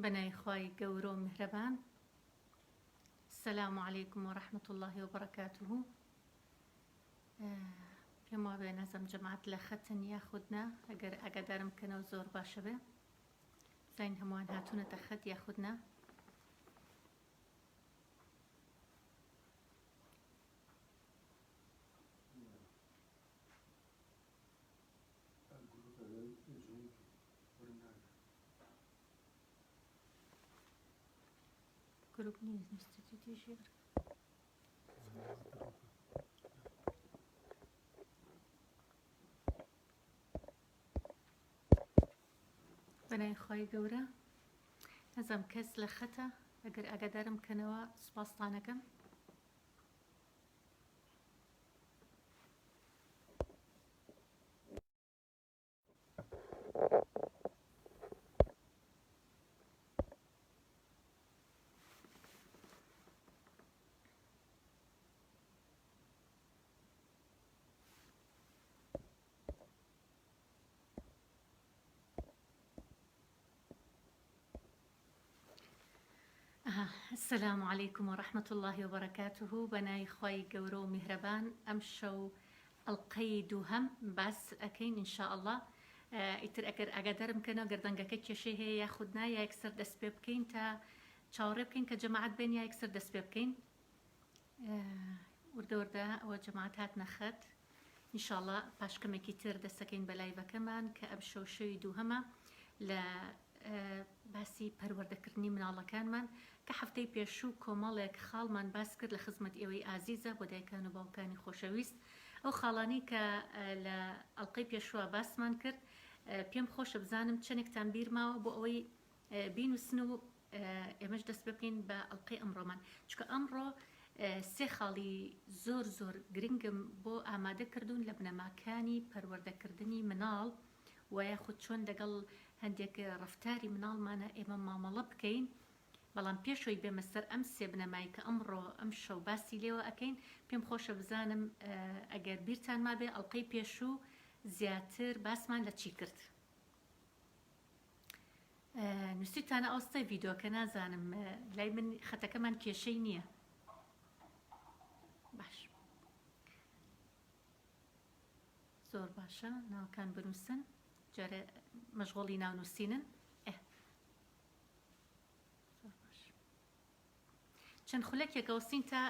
بەناوی خوای گەورە و میهرەبان السلام علیکم و رحمة اللە و بەرەکاته پێم وابێ نازم جەماعەت لە خەتن یاخود نا ئەگەر ئاگادارم بکەنەوە زۆر باشە بێ زین هەمووان هاتوونەتە خەت یاخود نا گروپ نییە ئینستیتیوتی ژیار. بەناوی خوای گەورە نەزانم کەس لە خەتە ئەگەر ئاگادارم کەنەوە سوپاستانەکەم. السلام علیکم و رحمة اللە و بەرەکاته بەناوی خوای گەورە و میهرەبان ئەمشەو ئەڵقەی دووهەم باس ئەکەین ان شاء اللە ئیتر ئەگەر ئاگادارم کەنەوە گەر دەنگەکە کێشەی هەیە یاخود نا یا یەکسەر دەست پێ بکەین تا چاوەڕێ بکەین کە جەماعەت بێن یا یەکسەر دەست پێ بکەین وردە وردە ئەوە جەماعەت هاتنە خەت ان شاء اللە پاش کەمێکی تر دەستەکەین بە لایڤەکەمان کە ئەمشەو شەوی دووهەمە لە باسی پەروەردەکردنی مناڵەکانمان کە هەفتەی پێشوو کۆمەڵێک خاڵمان باس کرد لە خزمەت ئێوەی ئازیزە بۆ دایکان و باوکانی خۆشەویست ئەو خاڵانەی کە لە ئەڵلقەی پێشوە باسمان کرد پێم خۆشە بزانم چەندێکتان بیرماوە بۆ ئەوەی بینوسن و ئێمەش دەست پێ بکەین بە ئەڵلقەی ئەمڕۆمان چونکە ئەمڕۆ سێ خاڵی زۆر زۆر گرنگم بۆ ئامادە کردوون لە بنەماکانی پەروەردەکردنی مناڵ و یاخود چۆن لەگەڵ هەندێک ڕەفتاری مناڵمانە ئێمە مامەڵە بکەین بەڵام پێشەوەی بێمە سەر ئەم سێ بنەمای کە ئەمڕۆ ئەم شەو باسی لێوە ئەکەین پێم خۆشە بزانم ئەگەر بیرتان مابێ ئەڵلقەی پێشوو زیاتر باسمان لە چی کرد نووسیتانە ئەوستای ڤیدۆکە نازانم لای من خەتەکەمان کێشەی نییە باش زۆر باشە ناوەکان بنووسن جارێ مەشغوڵی ناو نووسینن ئێ زۆر باش چەند خولەکێک ئەوەستین تا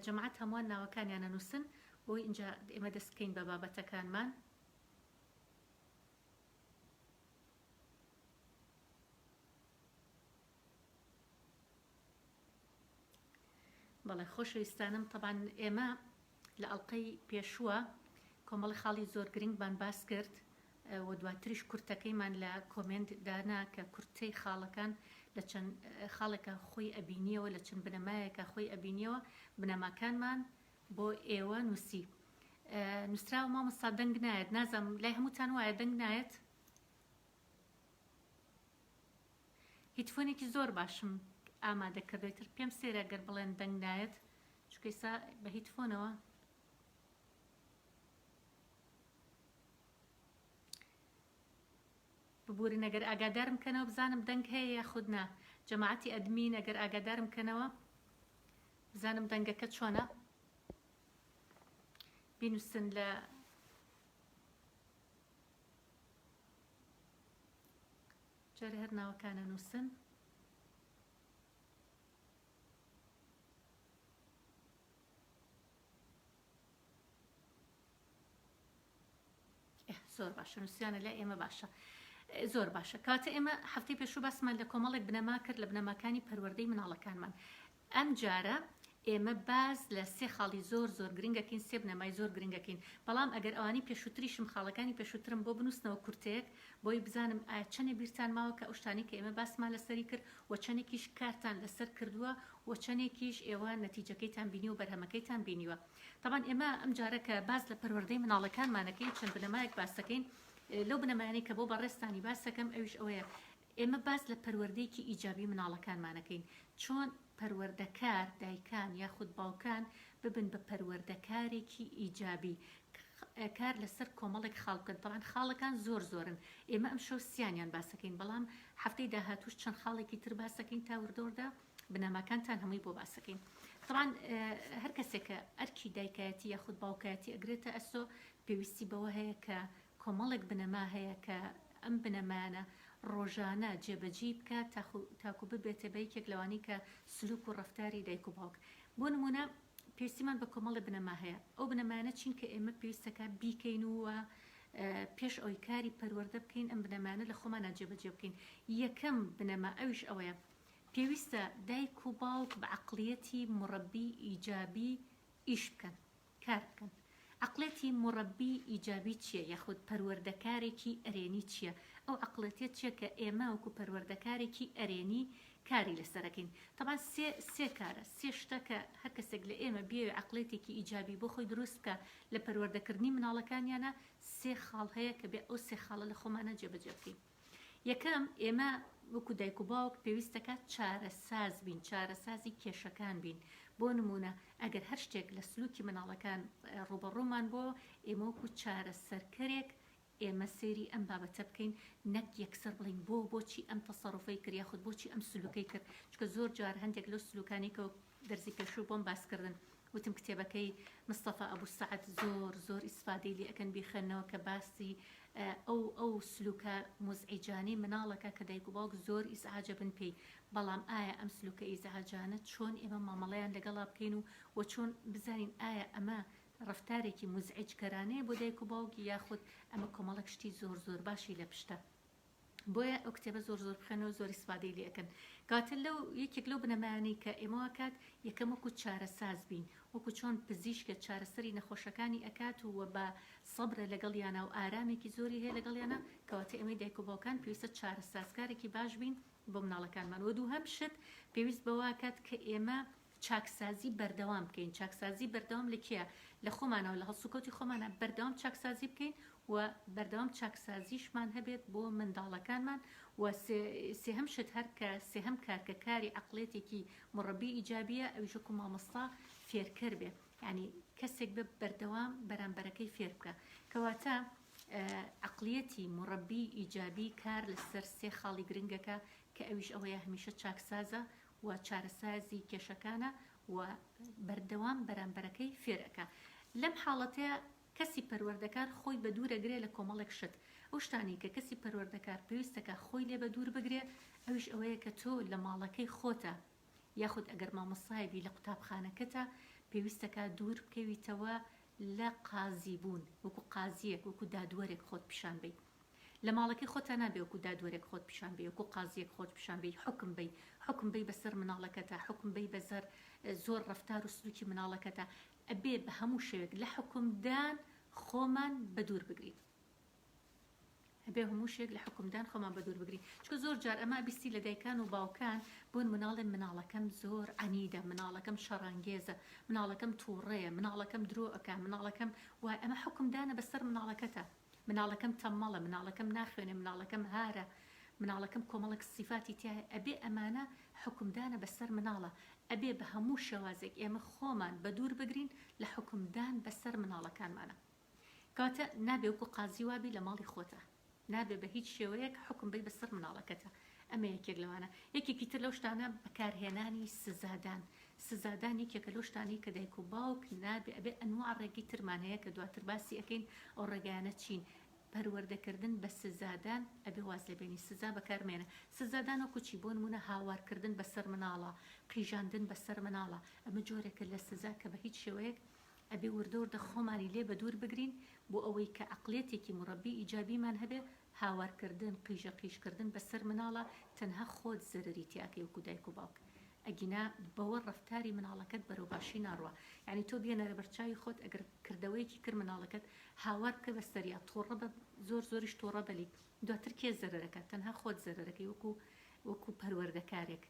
جەماعەت هەمووان ناوەکانیان ئەنووسن بۆی ئینجا ئێمە دەست بکەین بە بابەتەکانمان. بەڵێ خۆشەویستانم تەبان ئێمە لە ئەڵلقەی پێشووە کۆمەڵی خاڵی زۆر گرنگمان باس کرد و دواتریش کورتەکەیمان لە کۆمێنت دانا کە کورتەی خاڵەکان لە چەند خاڵێکە خۆی ئەبینیەوە لە چەند بنەمایەکە خۆی ئەبینیەوە بنەماکانمان بۆ ئێوە نووسی نووسراوە مامۆستا دەنگ نایەت نازانم لای هەمووتان وایە دەنگ نایەت هیتفۆنێکی زۆر باشم ئامادە کردووە تر پێم سێرە گەر بڵێن دەنگ نایەت چونکە ئیسا بە هیتفۆنەوە ببورن ئەگەر ئاگادارم کەنەوە بزانم دەنگ هەیە یاخود نا جەماعەتی ئەدمین ئەگەر ئاگادارم کەنەوە بزانم دەنگەکە چۆنە بینوسن لە جارێ هەر ناوەکانە نووسن. زۆر باشە نووسیانە لای ئێمە باشە زۆر باشە کاتە ئێمە هەفتەی پێشوو باسمان لە کۆمەڵێک بنەما کرد لە بنەماکانی پەروەردەی مناڵەکانمان ئەم جارە ئێمە باس لە سێ خاڵی زۆر زۆر گرنگ ئەکەین، سێ بنەمای زۆر گرنگ ئەکەین، بەڵام ئەگەر ئەوانەی پێشووتریشم خاڵەکانی پێشووترم بۆ بنووسنەوە کورتەیەک بۆی بزانم ئایا چەنێ بیرتان ماوە کە ئەو شتانەی کە ئێمە باسمان لەسەری کرد و چەنێکیش کارتان لەسەر کردووە و چەنێکیش ئێوە نەتیجەکەیتان بینیوە و بەرهەمەکەیتان بینیوە. تەبعەن ئێمە ئەم جارە کە باس لە پەروەردەی مناڵەکانمان ئەکەین چەند بنەمایەک باس ئەکەین لەو بنەمایانەی کە بۆ بەڕێزتانی باس ئەکەم ئەویش ئەوەیە ئێمە باس لە پەروەردەیەکی ئیجابی مناڵەکانمان ئەکەین، چۆن پەروەردەکار، دایکان یاخود باوکان، ببن بە پەروەردەکارێکی ئیجابی. کار لەسەر کۆمەڵێک خاڵ بکەن تەبعەن خاڵەکان زۆر زۆرن ئێمە ئەمشەو سیانیان باسەکەین بەڵام هەفتەی داهاتووش چەند خاڵێکی تر باسەکەین تا وردە وردە بنەماکانتان هەمووی بۆ باسەکەین تەبعەن هەر کەسێک کە ئەرکی دایکایەتی یاخود باوکایەتی ئەگرێتە ئەستۆ پێویستی بەوە هەیە کە کۆمەڵێک بنەما هەیە کە ئەم بنەمایانە ڕۆژانە جێبەجێی بکات تاکو ببێتە بە یەکێک لەوانەی کە سلوک و ڕەفتاری دایک و باوک بۆ نمونە پێویستیمان بە کۆمەڵی بنەما هەیە ئەو بنەمایانە چین کە ئێمە پێویستەکە بیکەین و پێش ئەوی کاری پەروەردە بکەین ئەم بنەمایانە لە خۆمانە جێبەجێ بکەین یەکەم بنەما ئەویش ئەوەیە پێویستە دایک و باوک بە عەقڵیەتی مورەبی ئیجابی ئیش بکەن کار بکەن. عەقڵێتی مورەبی ئیجابی چیە یاخود پەروەردەکارێکی ئەرێنی چیە؟ ئەو عەقڵێتیە چیە کە ئێمە وەکو پەروەردەکارێکی ئەرێنی کاری لەسەر ئەکەین؟ تەبعەن سێ سێ کارە سێ شتە کە هەر کەسێک لە ئێمە بیەوێ عەقڵێتێکی ئیجابی بۆ خۆی دروست بکا لە پەروەردەکردنی مناڵەکانیانا سێ خاڵ هەیە کە بێ ئەو سێ خاڵە لە خۆمانا جێبەجێ بکەین. یەکەم، ئێمە وەکو دایک و باوک پێویستەکات چارەساز بین، چارەسازی کێشەکان بین، بۆ نموونە ئەگەر هەر شتێک لە سلوکی مناڵەکان ڕووبەڕوومان بۆوە، ئێمە وەکو چارەسەرکەرێک ئێمە سەیری ئەم بابەتە بکەین، نەک یەکسەر بڵێین بۆ بۆچی ئەم تەسەروفەی کرد یاخود بۆچی ئەم سلوکەی کرد، چونکە زۆر جار هەندێک لەو سلوکانەی کە دەرزی پێشوو بۆم باس کردن وتم کتێبەکەی مستەفا ئەبو سەعد زۆر زۆر ئیسفادەی لێ ئەکەن بیخوێنەوە کە باسی ئەو ئەو سلوکە موزعیجانەی مناڵەکە کە دایک و باوک زۆر ئیزعاجە بن پێی بەڵام ئایا ئەم سلوکە ئیزعاجانە چۆن ئێمە مامەڵەیان لەگەڵا بکەین و وە چۆن بزانین ئایا ئەمە ڕەفتارێکی موزعیجکەرانەیە بۆ دایک و باوک یاخود ئەمە کۆمەڵێک شتی زۆر زۆر باشی لە پشتە. بۆیە ئەو کتێبە زۆر زۆر بخوێنەوە زۆر ئیسفادەی لێ ئەکەن کەواتە لەو یەکێک لەو بنەمایانەی کە ئێمە کات یەکەم وەکو چارەساز بین وەکو چۆن پزیشکە چارەسەری نەخۆشەکانی ئەکات و بە سەبرە لەگەڵیانە و ئارامێکی زۆری هەیە لەگەڵیانە کەواتە ئێمەی دایک و باوکان پێویستە چارەسازکارێکی باش بین بۆ مناڵەکانمان و دووهەم شت پێویست بەوە کات کە ئێمە چاکسازی بەردەوام بکەین، چاکسازی بەردەوام لە کێیە؟ لە خۆمانەوە، لە هەڵسوکەوتی خۆمانە بەردەوام چاکسازی بکەین و بەردەوام چاکسازیشمان هەبێت بۆ منداڵەکانمان و سێهەم شت هەر کە سێهەم کار کە کاری عەقڵیەتێکی مڕەبی ئیجابیە ئەویش وەکو مامۆستا فێرکەر بێ یانی کەسێک بێ بەردەوام بەرامبەرەکەی فێر بکا کەواتە عەقڵیەتی مڕەبی ئیجابی کار لەسەر سێ خاڵی گرنگەکە کە ئەویش ئەوەیە هەمیشە چاکسازە و چارەسازی کێشەکانە و بەردەوام بەرامبەرەکەی فێر ئەکا لەم حاڵەتەیا کەسی پەروەردەکار خۆی بەدوور ئەگرێ لە کۆمەڵێک شت ئەو شتانەی کە کەسی پەروەردەکار پێویستەکا خۆی لێ بەدوور بگرێ ئەویش ئەوەیە کە تۆ لە ماڵەکەی خۆتا یاخود ئەگەر مامۆستایە بی لە قوتابخانەکەتا پێویستەکا دوور بکەویتەوە لە قازی بوون وەکو قازیەک وەکو دادوەرێک خۆت پیشان بەی لە ماڵەکەی خۆتا نابێ وەکو دادوەرێک خۆت پیشان بەی وەکو قازیەک خۆت پیشان بەی حوکم بەی حوکم بەی بەسەر مناڵەکەتا حوکم بەی بەسەر زۆر ڕەفتار و سلوکی مناڵەکەتا ئەبێ بە هەموو شێوەیەک لە حوکمدان خۆمان بەدوور بگرین ئەبێ هەموو شێک لە حوکمدان خۆمان بەدوور بگرین چونکە زۆر جار ئەمە بیستی لە دایکان و باوکان بۆن مناڵێ مناڵەکەم زۆر عەنیدە مناڵەکەم شەڕانگێزە مناڵەکەم توڕەیە مناڵەکەم درۆ ئەکا مناڵەکەم وای ئەمە حوکمدانە بەسەر مناڵەکەتا مناڵەکەم تەممەڵە، مناڵەکەم ناخوێنێ، مناڵەکەم هارە، مناڵەکەم کۆمەڵێک سیفاتی تیایە، ئەبێ ئەمانە حوکمدانە بەسەر مناڵە، ئەبێ بە هەموو شێوازێک ئێمە خۆمان بەدوور بگرین لە حوکمدان بەسەر مناڵەکانمانە. کەواتە نابێ وەکو قازی وابی لە ماڵی خۆتا، نابێ بە هیچ شێوەیەک حوکم بەی بەسەر مناڵەکەتا، ئەمە یەکێک لەوانە. یەکێکی تر لەو شتانە بەکارهێنانی سزادان، سزادان یەکێکە لەو شتانەی کە دایک و باوک نابێ ئەبێ ئەنواع ڕێگەی ترمان هەیە کە دواتر باسی ئەکەین ئەو ڕێگایانە چین پەروەردەکردن بە سزادان ئەبێ واز لێ بێنی سزا بەکار مێنە سزادان وەکو چی بۆ نمونە هاوارکردن بەسەر مناڵا قیژاندن بەسەر مناڵا ئەمە جۆرێکە لە سزا کە بە هیچ شێوەیەک ئەبێ وردە وردە خۆمانی لێ بەدوور بگرین بۆ ئەوەی کە عەقڵیەتێکی مورەبی ئیجابیمان هەبێ هاوارکردن قیژە قیژکردن بەسەر مناڵا تەنها خۆت زەرەری تیاکەی وەکو دایک و باوک ئەگینا بەوە ڕەفتاری مناڵەکەت بەرەو باشی ناڕوا یانی تۆ بێنەرە بەرچاوی خۆت ئەگەر کردەوەیەکی کرد مناڵەکەت هاوار بکە بەسەریا توڕە بە زۆر زۆریش توڕە بە لێی دواتر کێ زەرەرەکات تەنها خۆت زەرەرەکەی وەکو وەکو پەروەردەکارێک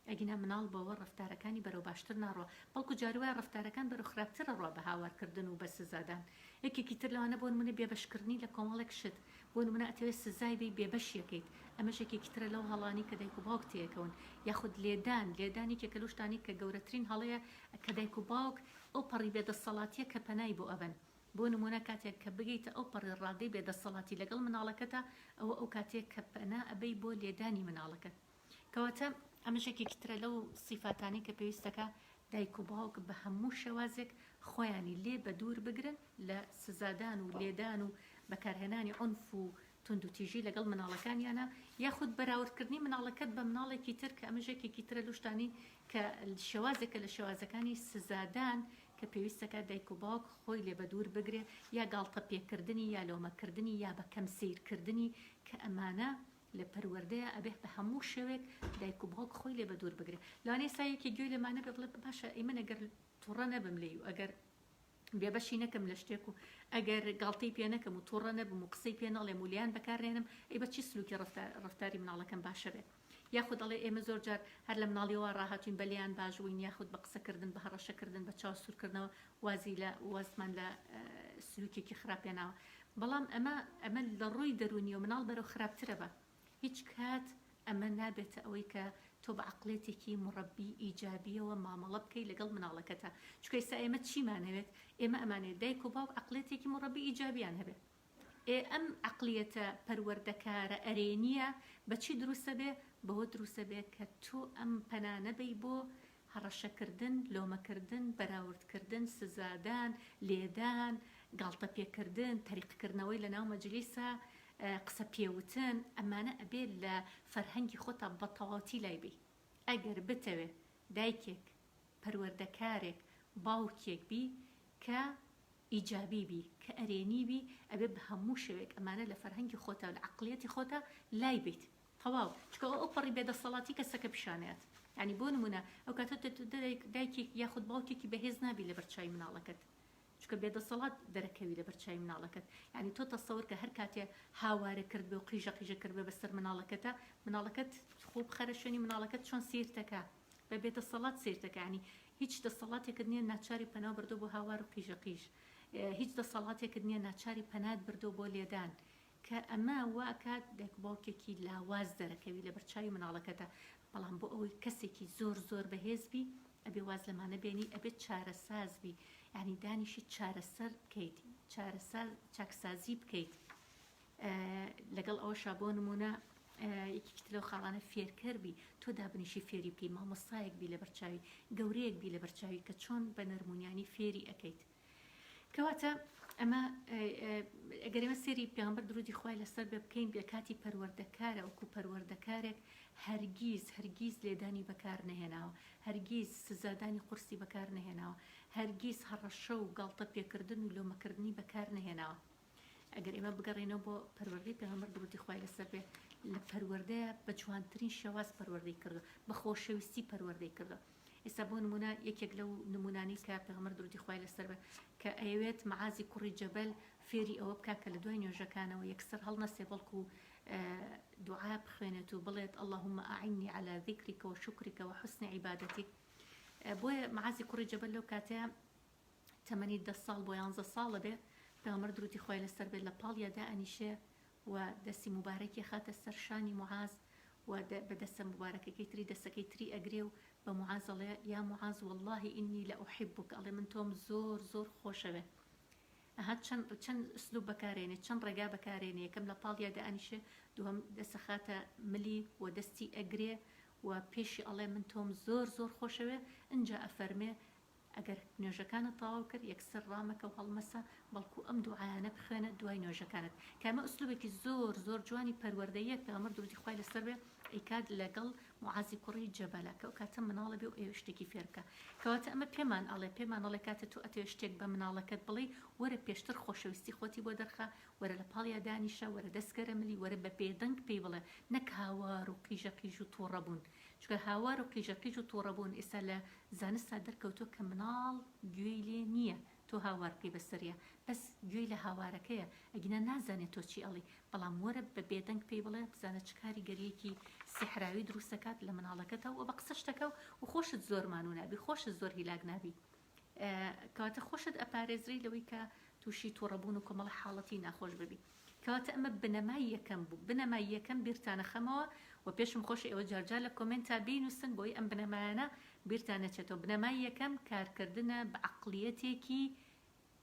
ئەگینا مناڵ بەوە ڕەفتارەکانی بەرەو باشتر ناڕوا، بەڵکو جاروایە ڕەفتارەکان بەرەو خراپتر ئەڕوا بە هاوارکردن و بە سزادان. یەکێکی تر لەوانە بۆ نمونە بێبەشکردنی لە کۆمەڵێک شت، بۆ نمونە ئەتەوێت سزای بەی بێبەشی ئەکەیت، ئەمەش یەکێکی ترە لەو هەڵانەی کە دایک و باوک تێیەکەون، یاخود لێدان، لێدان یەکێکە لەو شتانەی کە گەورەترین هەڵەیە کە دایک و باوک ئەو پەڕی بێدەسەڵاتیە کە پەنای بۆ ئەبەن. بۆ نموونە کاتێک کە بگەیتە ئەو پەڕی ڕادەی بێ دەسەڵاتی لەگەڵ مناڵەکەتا ئەوە ئەو کاتەیە کە پەنا ئەبەی بۆ لێدانی مناڵەکەت. کەواتە ئەمەش یەکێکی ترە لەو سیفاتانەی کە پێویستەکا دایک و باوک بە هەموو شێوازێک خۆیانی لێ بەدوور بگرن لە سزادان و لێدان و بەکارهێنانی عونف و توندوتیژی لەگەڵ مناڵەکانیانا یاخود بەراوردکردنی مناڵەکەت بە مناڵێکی تر کە ئەمەش یەکێکی ترە لەو شتانەی کە شێوازێکە لە شێوازەکانی سزادان کە پێویستەکە دایک و باوک خۆی لێ بەدوور بگرێ یا گاڵتە پێکردنی یا لۆمەکردنی یا بە کەم سەیرکردنی کە ئەمانە لە پەروەردەیا ئەبێ بە هەموو شێوەیەک دایک و باوک خۆی لێ بەدوور بگرێ لەوانەیە ئێستا یەکێک گوێی لەمانە بێ بڵێ باشە ئەی من ئەگەر توڕە نەبم لێی و ئەگەر بێبەشی نەکەم لە شتێک و ئەگەر گاڵتەی پێ نەکەم و توڕە نەبم و قسەی پێ نەڵێم و لێیان بەکار نێنم ئەی بە چی سلوکی ڕەفتاری مناڵەکەم باشە بێ یاخود ئەڵێ ئێمە زۆر جار هەر لە مناڵیەوە ڕاهاتوین بە لێیان باش بووین یاخود بە قسەکردن بە هەڕەشەکردن بە چاو سوورکردنەوە وازی لە وازمان لە سلوکێکی خراپ هێناوە بەڵام ئەمە ئەمە لە ڕووی دەروونیەوە مناڵ بەرەو خراپترە بە هیچ کات ئەمە نابێتە ئەوەی کە تۆ بە عەقڵیەتێکی مڕەبی ئیجابیەوە مامەڵە بکەی لەگەڵ مناڵەکەتا چونکە ئێستا ئێمە چیمانەوێت ئێمە ئەمانەوێت دایک و باوک عەقڵیەتێکی مڕەبی ئیجابیان هەبێت ئێ ئەم عەقڵیەتە پەروەردەکارە ئەرێنیە بە چی دروستەبێ بەوە دروستەبێ کە تۆ ئەم پەنا نەبەی بۆ هەڕەشەکردن، لۆمەکردن، بەراوردکردن، سزادان، لێدان، گاڵتەپێکردن، تەریقکردنەوەی لەناو مەجلیسا، قسە پێوتن، ئەمانە ئەبێ لە فەرهەنگی خۆتا بەتەواوتی لای بەی. ئەگەر بتەوێ دایکێک، پەروەردەکارێک، باوکێک بی کە ئیجابی بی، کە ئەرێنی بی، ئەبێ بە هەموو شێوەیەک ئەمانە لە فەرهەنگی خۆتا و لە عەقڵیەتی خۆتا لای بەیت. تەواو چونکە ئەوە ئەوپەڕی بێدەسەڵاتی کەسەکە پیشانەیات یانی بۆ نمونە ئەو کاتە تۆ دایکێک یاخود باوکێکی بەهێز نابی لەبەر چاوی مناڵەکەت چونکە بێدەسەڵات دەرەکەوی لەبەر چاوی مناڵەکەت یانی تۆ تەسەور کە هەر کاتێ هاوارە کرد بێ و قیژە قیژە کرد بێ بەسەر مناڵەکەتە مناڵەکەت خۆ بخەرە شوێنی مناڵەکەت چۆن سیرتەکە بە بێدەسەڵات سیرتەکە ینی هیچ دەسەڵاتێکت نییە ناچاری پەناو بردۆ بۆ هاوار و قیژە قیژ هیچ دەسەڵاتێکت نییە ناچاری پەنات بردۆ بۆ لێدان کە ئەمە وا ئەکات دایک و باوکێکی لاواز دەرەکەوی لەبەر چاوی مناڵەکەتا، بەڵام بۆ ئەوەی کەسێکی زۆر زۆر بەهێز بی ئەبێ واز لەمانە بێنی ئەبێت چارەساز بی یانی دانیشی چارەسەر بکەیت چارەساز چاکسازی بکەیت لەگەڵ ئەوەشا بۆ نمونە یەکێکی تر لەو خاڵانە فێرکەر بی تۆ دابنیشی فێری بکەی مامۆستایەک بی لەبەر چاوی گەورەیەک بی لەبەر چاوی کە چۆن بە نەرمونیانی فێری ئەکەیت کەواتە ئەمە ئەگەر ئێمە سێری پێغەمبەر درودی خوای لەسەر بێ بکەین لە کاتی پەروەردەکارە وەکو پەروەردەکارێک هەرگیز هەرگیز لێدانی بەکار نەهێناوە هەرگیز سزادانی قورسی بەکار نەهێناوە هەرگیز هەڕەشە و گاڵتە پێکردن و لۆمەکردنی بەکار نەهێناوە ئەگەر ئێمە بگەڕێینەوە بۆ پەروەردەی پێغەمبەر درودی خوای لەسەر بێ لە پەروەردەیە بە جوانترین شێواز پەروەردەی کردو بە خۆشەویستی پەروەردەی کردو ئێستا بۆ نمونە یەکێک لەو نمونانەی کە پێغەمبەر درودی خوای لەسەر بێ کە ئەیەوێت معازی کوڕی جەبەل فێری ئەوە بکا کە لە دوای نوێژەکانەوە یەکسەر هەڵنەسێ بەڵکو دوعا بخوێنێت و بڵێت اللهم أعني على ذكرك وشكرك وحسن عبادتك بۆیە معازی کوڕی جەبەل لەو کاتەیە تەمەنی دە ساڵ بۆ یانزە ساڵە بێ پێغەمبەر درودی خوای لەسەر بێت لە پاڵیا دائەنیشێ و دەستی موبارەکی ئەخاتە سەر شانی معاذ و بە دەستە موبارەکەکەی تری دەستەکەی تری ئەگرێ و بە معاذ ئەڵێ یا معاذ واللە انی لأحبک ئەڵێ من تۆم زۆر زۆر خۆشەوێ ئەها چەند چەند ئسلوب بەکارێنێ چەند ڕێگا بەکارێنێ یەکەم لە پاڵیا دائەنیشێ دووەم دەسەخاتە ملی و دەستی ئەگرێ و پێشی ئەڵێ من تۆم زۆر زۆر خۆشەوێ ئینجا ئەفەرمێ ئەگەر نوێژەکانت تەواو کرد یەکسەر ڕامەکە و هەڵمەسە بەڵکو ئەم دوعایانە بخوێنە دوای نوێژەکانت کە ئەمە ئسلوبێکی زۆر زۆر جوانی پەروەردەییە پێغەمبەر درودی خوای لەسەر بێ ئەیکات لەگەڵ معازی کوڕی جەبەلە کە ئەو کاتە مناڵە بێ و ئەیەوێ شتێکی فێر بکا کەواتە ئەمە پێمان ئەڵێ پێمان ئەڵێ کاتێ تۆ ئەتەوێ شتێک بە مناڵەکەت بڵێی وەرە پێشتر خۆشەویستی خۆتی بۆ دەرخە وەرە لە پاڵیا دانیشە وەرە دەست کەرە ملی وەرە بە بێدەنگ پێی بڵێ نەک هاوار و قیژە قیژ و توڕە بوون چونکە هاوار و قیژە قیژ و توڕە بوون ئێستا لە زانستا دەرکەوتووە کە مناڵ گوێی لێ نییە تۆ هاوار بکەی بەسەریا بەس گوێی لە هاوارەکەیە ئەگینا نازانێ تۆ چی ئەڵێی بەڵام وەرە بە بێدەنگ پێی بڵێ بزانە چ کاریگەریەکی سیحراوی دروست دەکات لە مناڵەکەتا و بە قسەش دەکا و خۆشت زۆر مانوو نابی خۆشت زۆر هیلاک نابی کەواتە خۆشت ئەپارێزری لەوەی کە تووشی توڕەبوون و کۆمەڵە حاڵەتی ناخۆش ببی کەواتە ئەمە بنەمای یەکەم بوو بنەمای یەکەم بیرتانە خەمەوە و پێشم خۆشە ئێوە جارجار لە کۆمێنتا بینوسن بۆی ئەم بنەمایانە بیرتان نەچێتەوە بنەمای یەکەم کارکردنە بە عەقڵیەتێکی.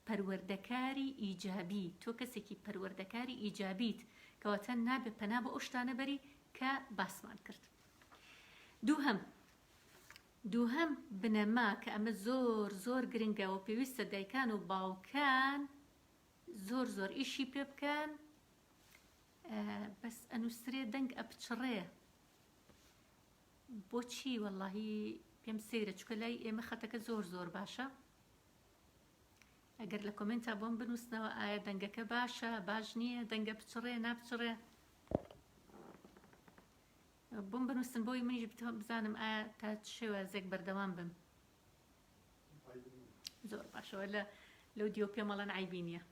پەروەردەکاری ئیجابی، تۆ کەسێکی پەروەردەکاری ئیجابیت، کەواتە نابێ پەنا بۆ ئەو شتانە بەری کە باسمان کرد. دووهەم، دووهەم بنەما کە ئەمە زۆر زۆر گرنگە و پێویستە دایکان و باوکان زۆر زۆر ئیشی پێ بکەن، بەس ئەنووسرێ دەنگ ئەپچڕێ بۆچی وەڵاهی پێم سەیرە چونکە لای ئێمە خەتەکە زۆر زۆر باشە ئەگەر لە کۆمێنتا بۆم بنووسنەوە ئایا دەنگەکە باشە باش نییە دەنگە بچڕێ ناپچڕێ بۆم بنووسن بۆی منیش بزانم ئایا تا چ شێوازێک بەردەوام بم زۆر باشەوە لە لەو دیۆ پێمەڵەن عیبی نییە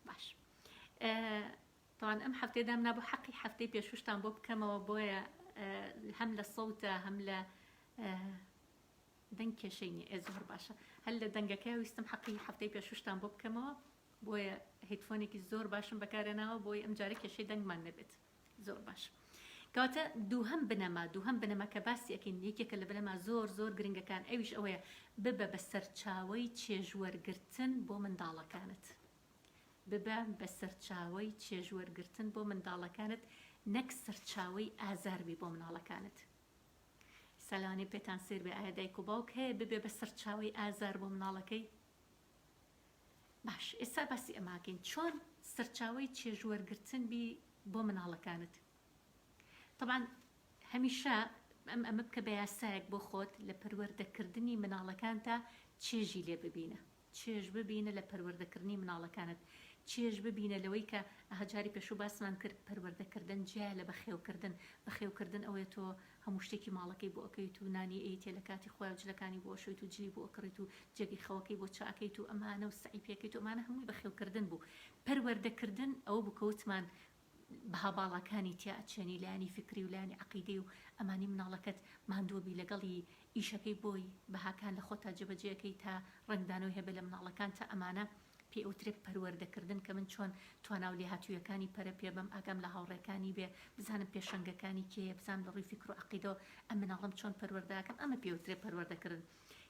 باش تاوان ئەم هەفتەیە دامنابوو حەقی هەفتەی پێشوشتان بۆ بکەمەوە بۆیە هەم لە سەوتە هەم لە دەنگ کێشەی نیە ئێ زۆر باشە هەر لە دەنگەکە ویستم حەقی هەفتەی پێشوشتان بۆ بکەمەوە بۆیە headphone ێکی زۆر باشم بەکارێناوە بۆی ئەم جارە کێشەی دەنگمان نەبێت زۆر باش کەواتە دووهەم بنەما دووهەم بنەما کە باسی ئەکەین یەکێکە لە بنەما زۆر زۆر گرنگەکان ئەویش ئەوەیە ببە بە سەرچاوەی چێژوەرگرتن بۆ منداڵەکانت ببە بە سەرچاوەی چێژوەرگرتن بۆ منداڵەکانت نەک سەرچاوەی ئازار بی بۆ مناڵەکانت. ئیستا لەوانەیە پێتان سەیر بێ ئایا دایک و باوک هەیە ببێ بە سەرچاوەی ئازار بۆ مناڵەکەی؟ باش ئێستا باسی ئەماکەین چۆن سەرچاوەی چێژوەرگرتن بی بۆ مناڵەکانت طبعا هەمیشە ئەم ئەمە بکە بە یاسایەک بۆ خۆت لە پەروەردەکردنی مناڵەکانتا چێژی لێ ببینە چێژ ببینە لە پەروەردەکردنی مناڵەکانت، چێژ ببینە لەوەی کە ئەها جاری پێشوو باسمان کرد پەروەردەکردن جیایە لە بەخێوکردن، بەخێوکردن ئەوەیە تۆ هەموو شتێکی ماڵەکەی بۆ ئەکەیت و نانی ئەیتێ لە کاتی خۆیا و جلەکانی بۆ ئەشۆیت و جلی بۆ ئەکڕیت و جێگەی خەوەکەی بۆ چاکەیت و ئەمانە و سەعی پێکەیت و ئەمانە هەمووی بەخێوکردن بوو. پەروەردەکردن ئەوە بوو کە وتمان بەها باڵاکانی تیا ئەچێنی لایەنی فیکری و لایەنی عەقیدەی و ئەمانی مناڵەکەت ماندووە بی لەگەڵی ئیشەکەی بۆی بەهاکان لە خۆتا جێبەجێ ئەکەی تا ڕەنگدانەوەی هەبێ لە مناڵەکان تا ئەمانە پێی ئەوترێ پەروەردەکردن کە من چۆن توانا و لێهاتوویەکانی پەرە پێ بەم ئاگام لە هاوڕێکانی بێ بزانم پێشەنگەکانی کێیە بزانم لە ڕووی فیکر و عەقیدەوە ئەم مناڵەم چۆن پەروەردە ئەکەم ئەمە پێی ئەوترێ پەروەردەکردن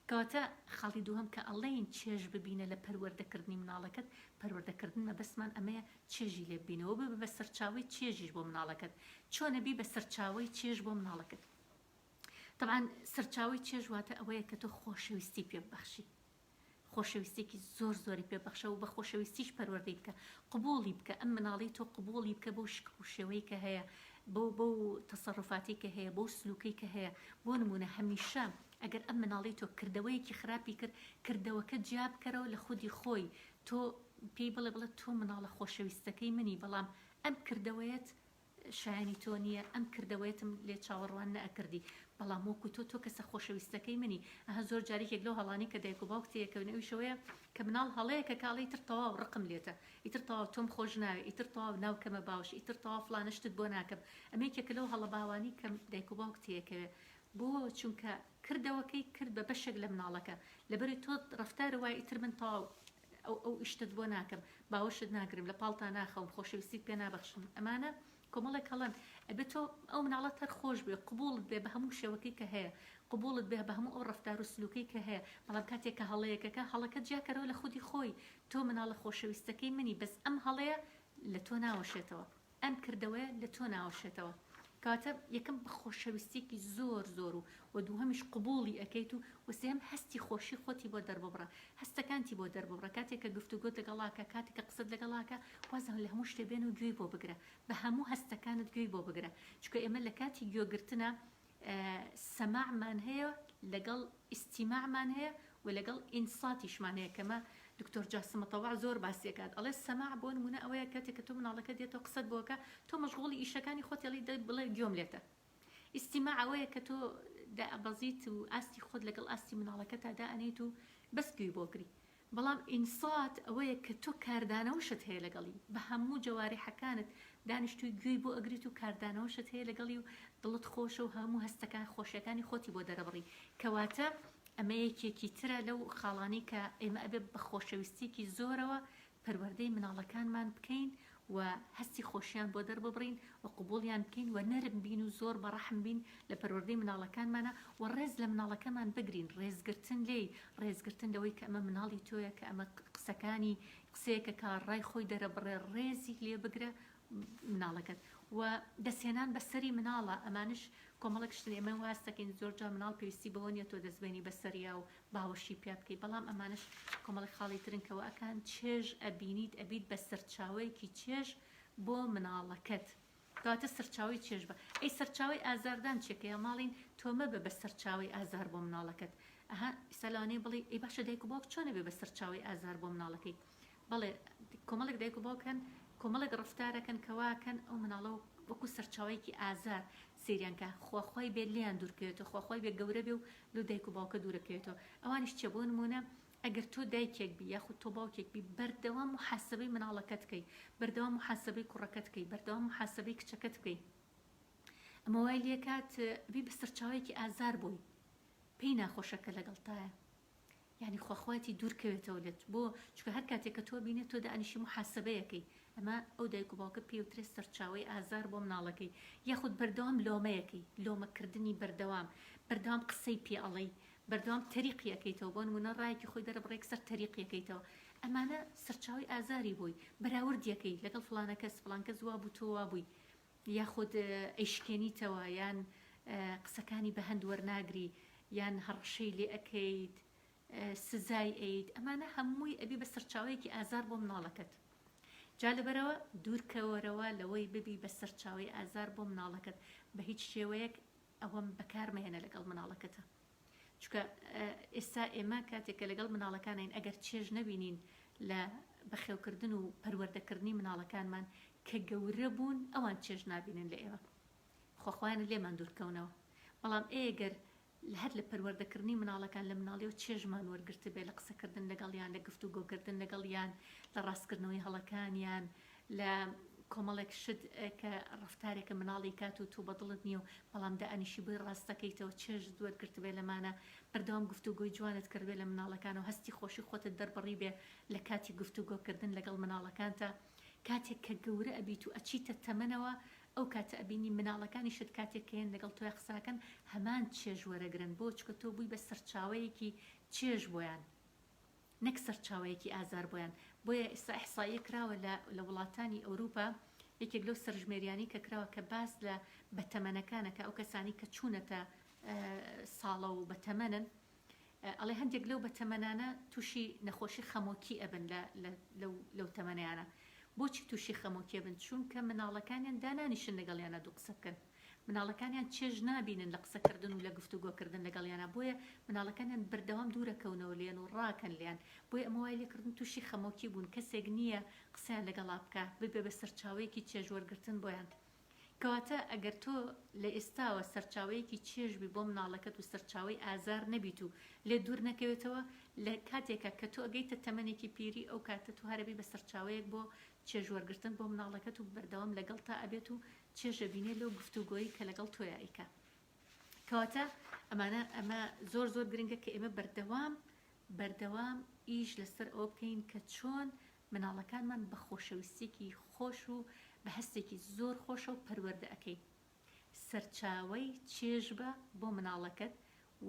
کەواتە خاڵی دووهەم کە ئەڵێین چێژ ببینە لە پەروەردەکردنی مناڵەکەت، پەروەردەکردن مەبەستمان ئەمەیە چێژی لێ ببینەوە ببە بە سەرچاوەی چێژیش بۆ مناڵەکەت. چۆن ئەبی بە سەرچاوەی چێژ بۆ مناڵەکەت؟ تەبعەن سەرچاوەی چێژ واتە ئەوەیە کە تۆ خۆشەویستی پێ ببەخشی. خۆشەویستیەکی زۆر زۆری پێ بەخشە و بە خۆشەویستیش پەروەردەی بکە قبوڵی بکە ئەم مناڵی تۆ قبوڵی بکە بەو شکڵ و شێوەی کە هەیە بەو بەو تەسەروفاتی کە هەیە بەو سلوکەی کە هەیە بۆ نمونە هەمیشە ئەگەر ئەم مناڵی تۆ کردەوەیەکی خراپی کرد کردەوەکە جیا بکەرەوە لە خودی خۆی تۆ پێی بڵێ بڵێ تۆ مناڵە خۆشەویستەکەی منی بەڵام ئەم کردەوەیەت شایانی تۆ نییە ئەم کردەوەیەتم لێ چاوەڕوان نەئەکردی بەڵام وەکو تۆ تۆ کەسە خۆشەویستەکەی منی ئەها زۆر جار یەکێک لەو هەڵانەی کە دایک و باوک تێیەکەون ئەویش ئەوەیە کە مناڵ هەڵەیەکە کە ئەڵێ ئیتر تەواو ڕقم لێتە ئیتر تەواو تۆم خۆش ناوێ ئیتر تەواو ناوکەمە باوش ئیتر تەواو فڵانە شتت بۆ ناکەم ئەمە یەکێکە لەو هەڵە باوانەی کە دایک و باوک تێیەکەوێ بۆ چونکە کردەوەکەی کرد بە بەشێک لە مناڵەکە لەبەری تۆ ڕەفتارە وایە ئیتر من تەواو ئەو ئەو ئیشتەت بۆ ناکەم باوەشت ناگرم لە پاڵتا ناخەوم خۆشەویستیت پێ نابەخشم ئەمانە کۆمەڵێک هەڵەن ئەبێ تۆ ئەو مناڵەت هەر خۆش بوێ قبوڵت بێ بە هەموو شێوەکەی کە هەیە قبوڵت بێ بە هەموو ئەو ڕەفتار و سلوکەی کە هەیە بەڵام کاتێک کە هەڵەیەکەکە هەڵەکە جیاکەرەوە لە خودی خۆی تۆ مناڵە خۆشەویستەکەی منی بەس ئەم هەڵەیە لە تۆ ناوەشێتەوە ئەم کردەوەیە لە تۆ ناوەشێتەوە. کەواتە یەکەم بە خۆشەویستیەکی زۆر زۆر و وە دووهەمیش قبوڵی ئەکەیت و وە سێهەم هەستی خۆشی خۆتی بۆ دەرببڕە هەستەکانتی بۆ دەرببڕە کاتێک کە گفتوگۆت لەگەڵاکە کاتێک کە قسەت لەگەڵاکە وازان لە هەموو شتێ بێن و گوێی بۆ بگرە بە هەموو هەستەکانت گوێی بۆ بگرە چونکە ئێمە لە کاتی گوێگرتنا سەماعمان هەیە لەگەڵ ئیستیماعمان هەیە و لەگەڵ ئینساتیشمان هەیە کەمە دکتۆر جاسم متەوع زۆر باسی ئەکات ئەڵێ سەماع بۆ نمونە ئەوەیە کاتێک کە تۆ مناڵەکە دێتەوە قسەت بۆ ئەکا تۆ مەشغوڵی ئیشەکانی خۆت ئەڵێی دە بڵێ گوێم لێتە ئیستیماع ئەوەیە کە تۆ دائەبەزیت و ئاستی خۆت لەگەڵ ئاستی مناڵەکەتا دائەنێیت و بەس گوێی بۆ گری بەڵام ئینسات ئەوەیە کە تۆ کاردانەوەشت هەیە لەگەڵی، بە هەموو جەوارحەکانت دانیشتووی گوێی بۆ ئەگریت و کاردانەوەشت هەیە لەگەڵی و دڵت خۆشە و هەموو هەستەکان خۆشیەکانی خۆتی بۆ دەرەبڕی کەواتە ئەمە یەکێکی ترە لەو خاڵانەی کە ئێمە ئەبێ بە خۆشەویستیەکی زۆرەوە. پەروەردەی مناڵەکانمان بکەین و هەستی خۆشیان بۆ دەرببڕین و قبوڵیان بکەین و نەرم بین و زۆر بە ڕەحم بین لە پەروەردەی مناڵەکانمانا و ڕێز لە مناڵەکەمان بگرین، ڕێزگرتن لێی، ڕێزگرتن لەوەی کە ئەمە مناڵی تۆیە، کە ئەمە قسەکانی قسەیەکە کە ڕای خۆی دەرەبڕێ، ڕێزی لێ بگرە مناڵەکەت و دەستهێنان بە سەری مناڵە، ئەمانەش کۆمەڵێک شتن ئێمە وا هەست دەکەین زۆر جار مناڵ پێویستی بەوە نییە تۆ دەست بێنی بە سەریا و باوەشی پیا بکەی بەڵام ئەمانەش کۆمەڵێک خاڵی ترن کە وائەکان چێژ ئەبینیت ئەبیت بە سەرچاوەیەکی چێژ بۆ مناڵەکەت کەواتە سەرچاوەی چێژ بە ئەی سەرچاوەی ئازاردان چیە کە یاماڵین تۆ مەبە بە سەرچاوەی ئازار بۆ مناڵەکەت ئەها ئیستا لەوانەیە بڵێی ئەی باشە دایک و باوک چۆن ئەبێ بە سەرچاوەی ئازار بۆ مناڵەکەی بەڵێ کۆمەڵێک دایک و باوک هەن کۆمەڵێک ڕەفتارەکەن کە واکەن ئەو مناڵە وەکو سەرچاوەیەکی ئازار سەیریان کە خوا خوای بێت لێیان دوورکەوێتەوە خوا خوای بێ گەورە بێ و لەو دایک و باوکە دوورەکەوێتەوە ئەوانیش چیە بۆ نموونە ئەگەر تۆ دایکێک بی یاخود تۆ باوکێک بی بەردەوام موحاسەبەی مناڵەکەت کەی بەردەوام موحاسەبەی کوڕەکەت کەی بەردەوام موحاسەبەی کچەکەت بکەی ئەمە وای لێکات بی بە سەرچاوەیەکی ئازار بۆی پێی ناخۆشە کە لەگەڵتایە یعنی خواخوایەتی دوور کەوێتەوە لێت بۆ چونکە هەر کاتێک کە تۆ بینێت تۆ دانیشی محاسبەیەکەی ئەمە ئەو دایک و باوکە پێوترێ سەرچاوەی ئازار بۆ مناڵەکەی یاخود بەردەوام لۆمەیەکەی لۆمەکردنی بەردەوام بەردەوام قسەی پێ ئەڵێی بەردەوام تەریقی ئەکەیتەوە بۆ نمونە ڕایەکی خۆی دەرەبڕێ یەکسەر تەریقی ئەکەیتەوە ئەمانە سەرچاوەی ئازاری بۆی بەراوردی ئەکەی لەگەڵ فڵانە کەس فڵان کەس وابوو تۆ وابووی یاخود ئەیشکێنیتەوە یان قسەکانی بە هەند وەرناگری یان هەڕەشەی لێ ئەکەیت سزای ئەیت ئەمانە هەمووی ئەبی بە سەرچاوەیەکی ئازار بۆ مناڵەکەت جا لەبەرەوە دوورکەوەرەوە لەوەی ببی بە سەرچاوەی ئازار بۆ مناڵەکەت بە هیچ شێوەیەک ئەوەم بەکار مەهێنە لەگەڵ مناڵەکەتا چونکە ئێستا ئێمە کاتێک کە لەگەڵ مناڵەکانین ئەگەر چێژ نەبینین لە بەخێوکردن و پەروەردەکردنی مناڵەکانمان کە گەورە بوون ئەوان چێژ نابینن لە ئێمە خۆخوایانە لێمان دوورکەونەوە بەڵام ئێگەر هەر لە پەروەردەکردنی مناڵەکان لە مناڵیەوە چێژمان وەرگرتبێ لە قسەکردن لەگەڵیان لە گفتوگۆکردن لەگەڵیان لە ڕاستکردنەوەی هەڵەکانیان لە کۆمەڵێک شت کە ڕەفتارێکە مناڵی کات و تۆ بەدڵت نییە و بەڵام دائەنیشی بۆی ڕاستەکەیتەوە چێژت وەرگرتبێ لەمانە بەردەوام گفتوگۆی جوانت کردبێ لە مناڵەکان و هەستی خۆشی خۆتت دەربڕیبێ لە کاتی گفتوگۆکردن لەگەڵ مناڵەکانتا کاتێک کە گەورە ئەبیت و ئەچیتە تەمەنەوە ئەو کاتە ئەبینی مناڵەکانیشت کاتێک کە یەن لەگەڵ تۆیا قسە ئەکەن هەمان چێژ وەرەگرن بۆ چونکە تۆ بووی بە سەرچاوەیەکی چێژ بۆیان نەک سەرچاوەیەکی ئازار بۆیان بۆیە ئێستا ئیحسائیە کراوە لە لە وڵاتانی ئەوروپا یەکێک لەو سەرژمێریانی کە کراوە کە باس لە بەتەمەنەکانە کە ئەو کەسانی کە چوونەتە ساڵە و بەتەمەنن ئەڵێ هەندێک لەو بەتەمەنانە تووشی نەخۆشی خەمۆکی ئەبن لە لەو لەو تەمەنیانە بۆچی تووشی خەمۆکی ئەبن چونکە مناڵەکانیان دانانیشن لەگەڵیانە دوو قسە بکەن مناڵەکانیان چێژ نابینن لە قسەکردن و لە گفتوگۆکردن لەگەڵیانا بۆیە مناڵەکانیان بەردەوام دوورەکەونەوە لێیان و ڕاکەن لێیان بۆیە ئەمە وای لێکردن تووشی خەمۆکی بوون کەسێک نییە قسەیان لەگەڵا بکا ببێ بە سەرچاوەیەکی چێژوەرگرتن بۆیان کەواتە ئەگەر تۆ لە ئێستاوە سەرچاوەیەکی چێژ بی بۆ مناڵەکەت و سەرچاوەی ئازار نەبیت و لێت دوور نەکەوێتەوە لە کاتێکا کە تۆ ئەگەیتە تەمەنێکی پیری ئەو کاتە تۆ هەرەبی بە سەرچاوەیەک بۆ چێژوەرگرتن بۆ مناڵەکەت و بەردەوام لەگەڵتا ئەبێت و چێژ ئەبینێ لەو گفتوگۆی کە لەگەڵ تۆیا ئەیکا کەواتە ئەمانە ئەمە زۆر زۆر گرنگە کە ئێمە بەردەوام بەردەوام ئیش لەسەر ئەوە بکەین کە چۆن مناڵەکانمان بە خۆشەویستیەکی خۆش و بە هەستێکی زۆر خۆشەوە پەروەردە ئەکەین سەرچاوەی چێژ بە بۆ مناڵەکەت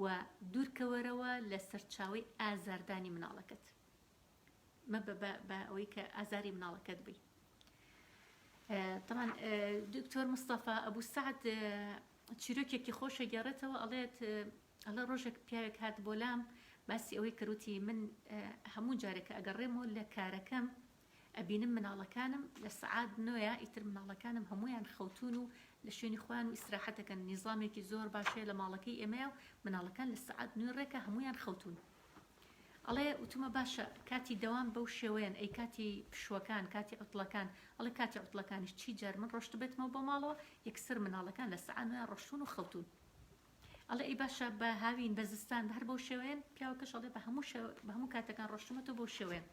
و دوورکەوەرەوە لە سەرچاوەی ئازاردانی مناڵەکەت مەبە بە ئەوەی کە ئازاری مناڵەکەت بی تەمان دکتۆر مستەفا ئەبوو سعد چیرۆکێکی خۆشە گێڕێتەوە ئەڵێت ئەڵێ ڕۆژێک پیاوێک هات بۆ لام باسی ئەوەی کردوتی من هەموو جارێک کە ئەگەڕێمەوە لە کارەکەم ئەبینم مناڵەکانم لە سەعات نۆیە ئیتر مناڵەکانم هەمویان خەوتون و لە شوێنی خۆیان و ئیسراحەتەکەن نیزامێکی زۆر باشەیە لە ماڵەکەی ئێمەیە و مناڵەکان لە سەعات نوێ ڕێکە هەمویان خەوتون ئەڵێ وتومە باشە کاتی دەوام بەو شێوەیەن ئەی کاتی پشوەکان کاتی عوتڵەکان ئەڵێ کاتی عوتڵەکانیش چی جار من ڕۆشتبێتمەوە بۆ ماڵەوە یەکسەر مناڵەکان لە سەعات نۆیان ڕۆشتون و خەوتون ئەڵێ ئەی باشە بە هاوین بە زستان بە هەر بەو شێوەیەن پیاوەکەش ئەڵێ بە هەموو شێوە بە هەموو کاتەکان ڕۆشتومەتەوە بەو شێوەیەن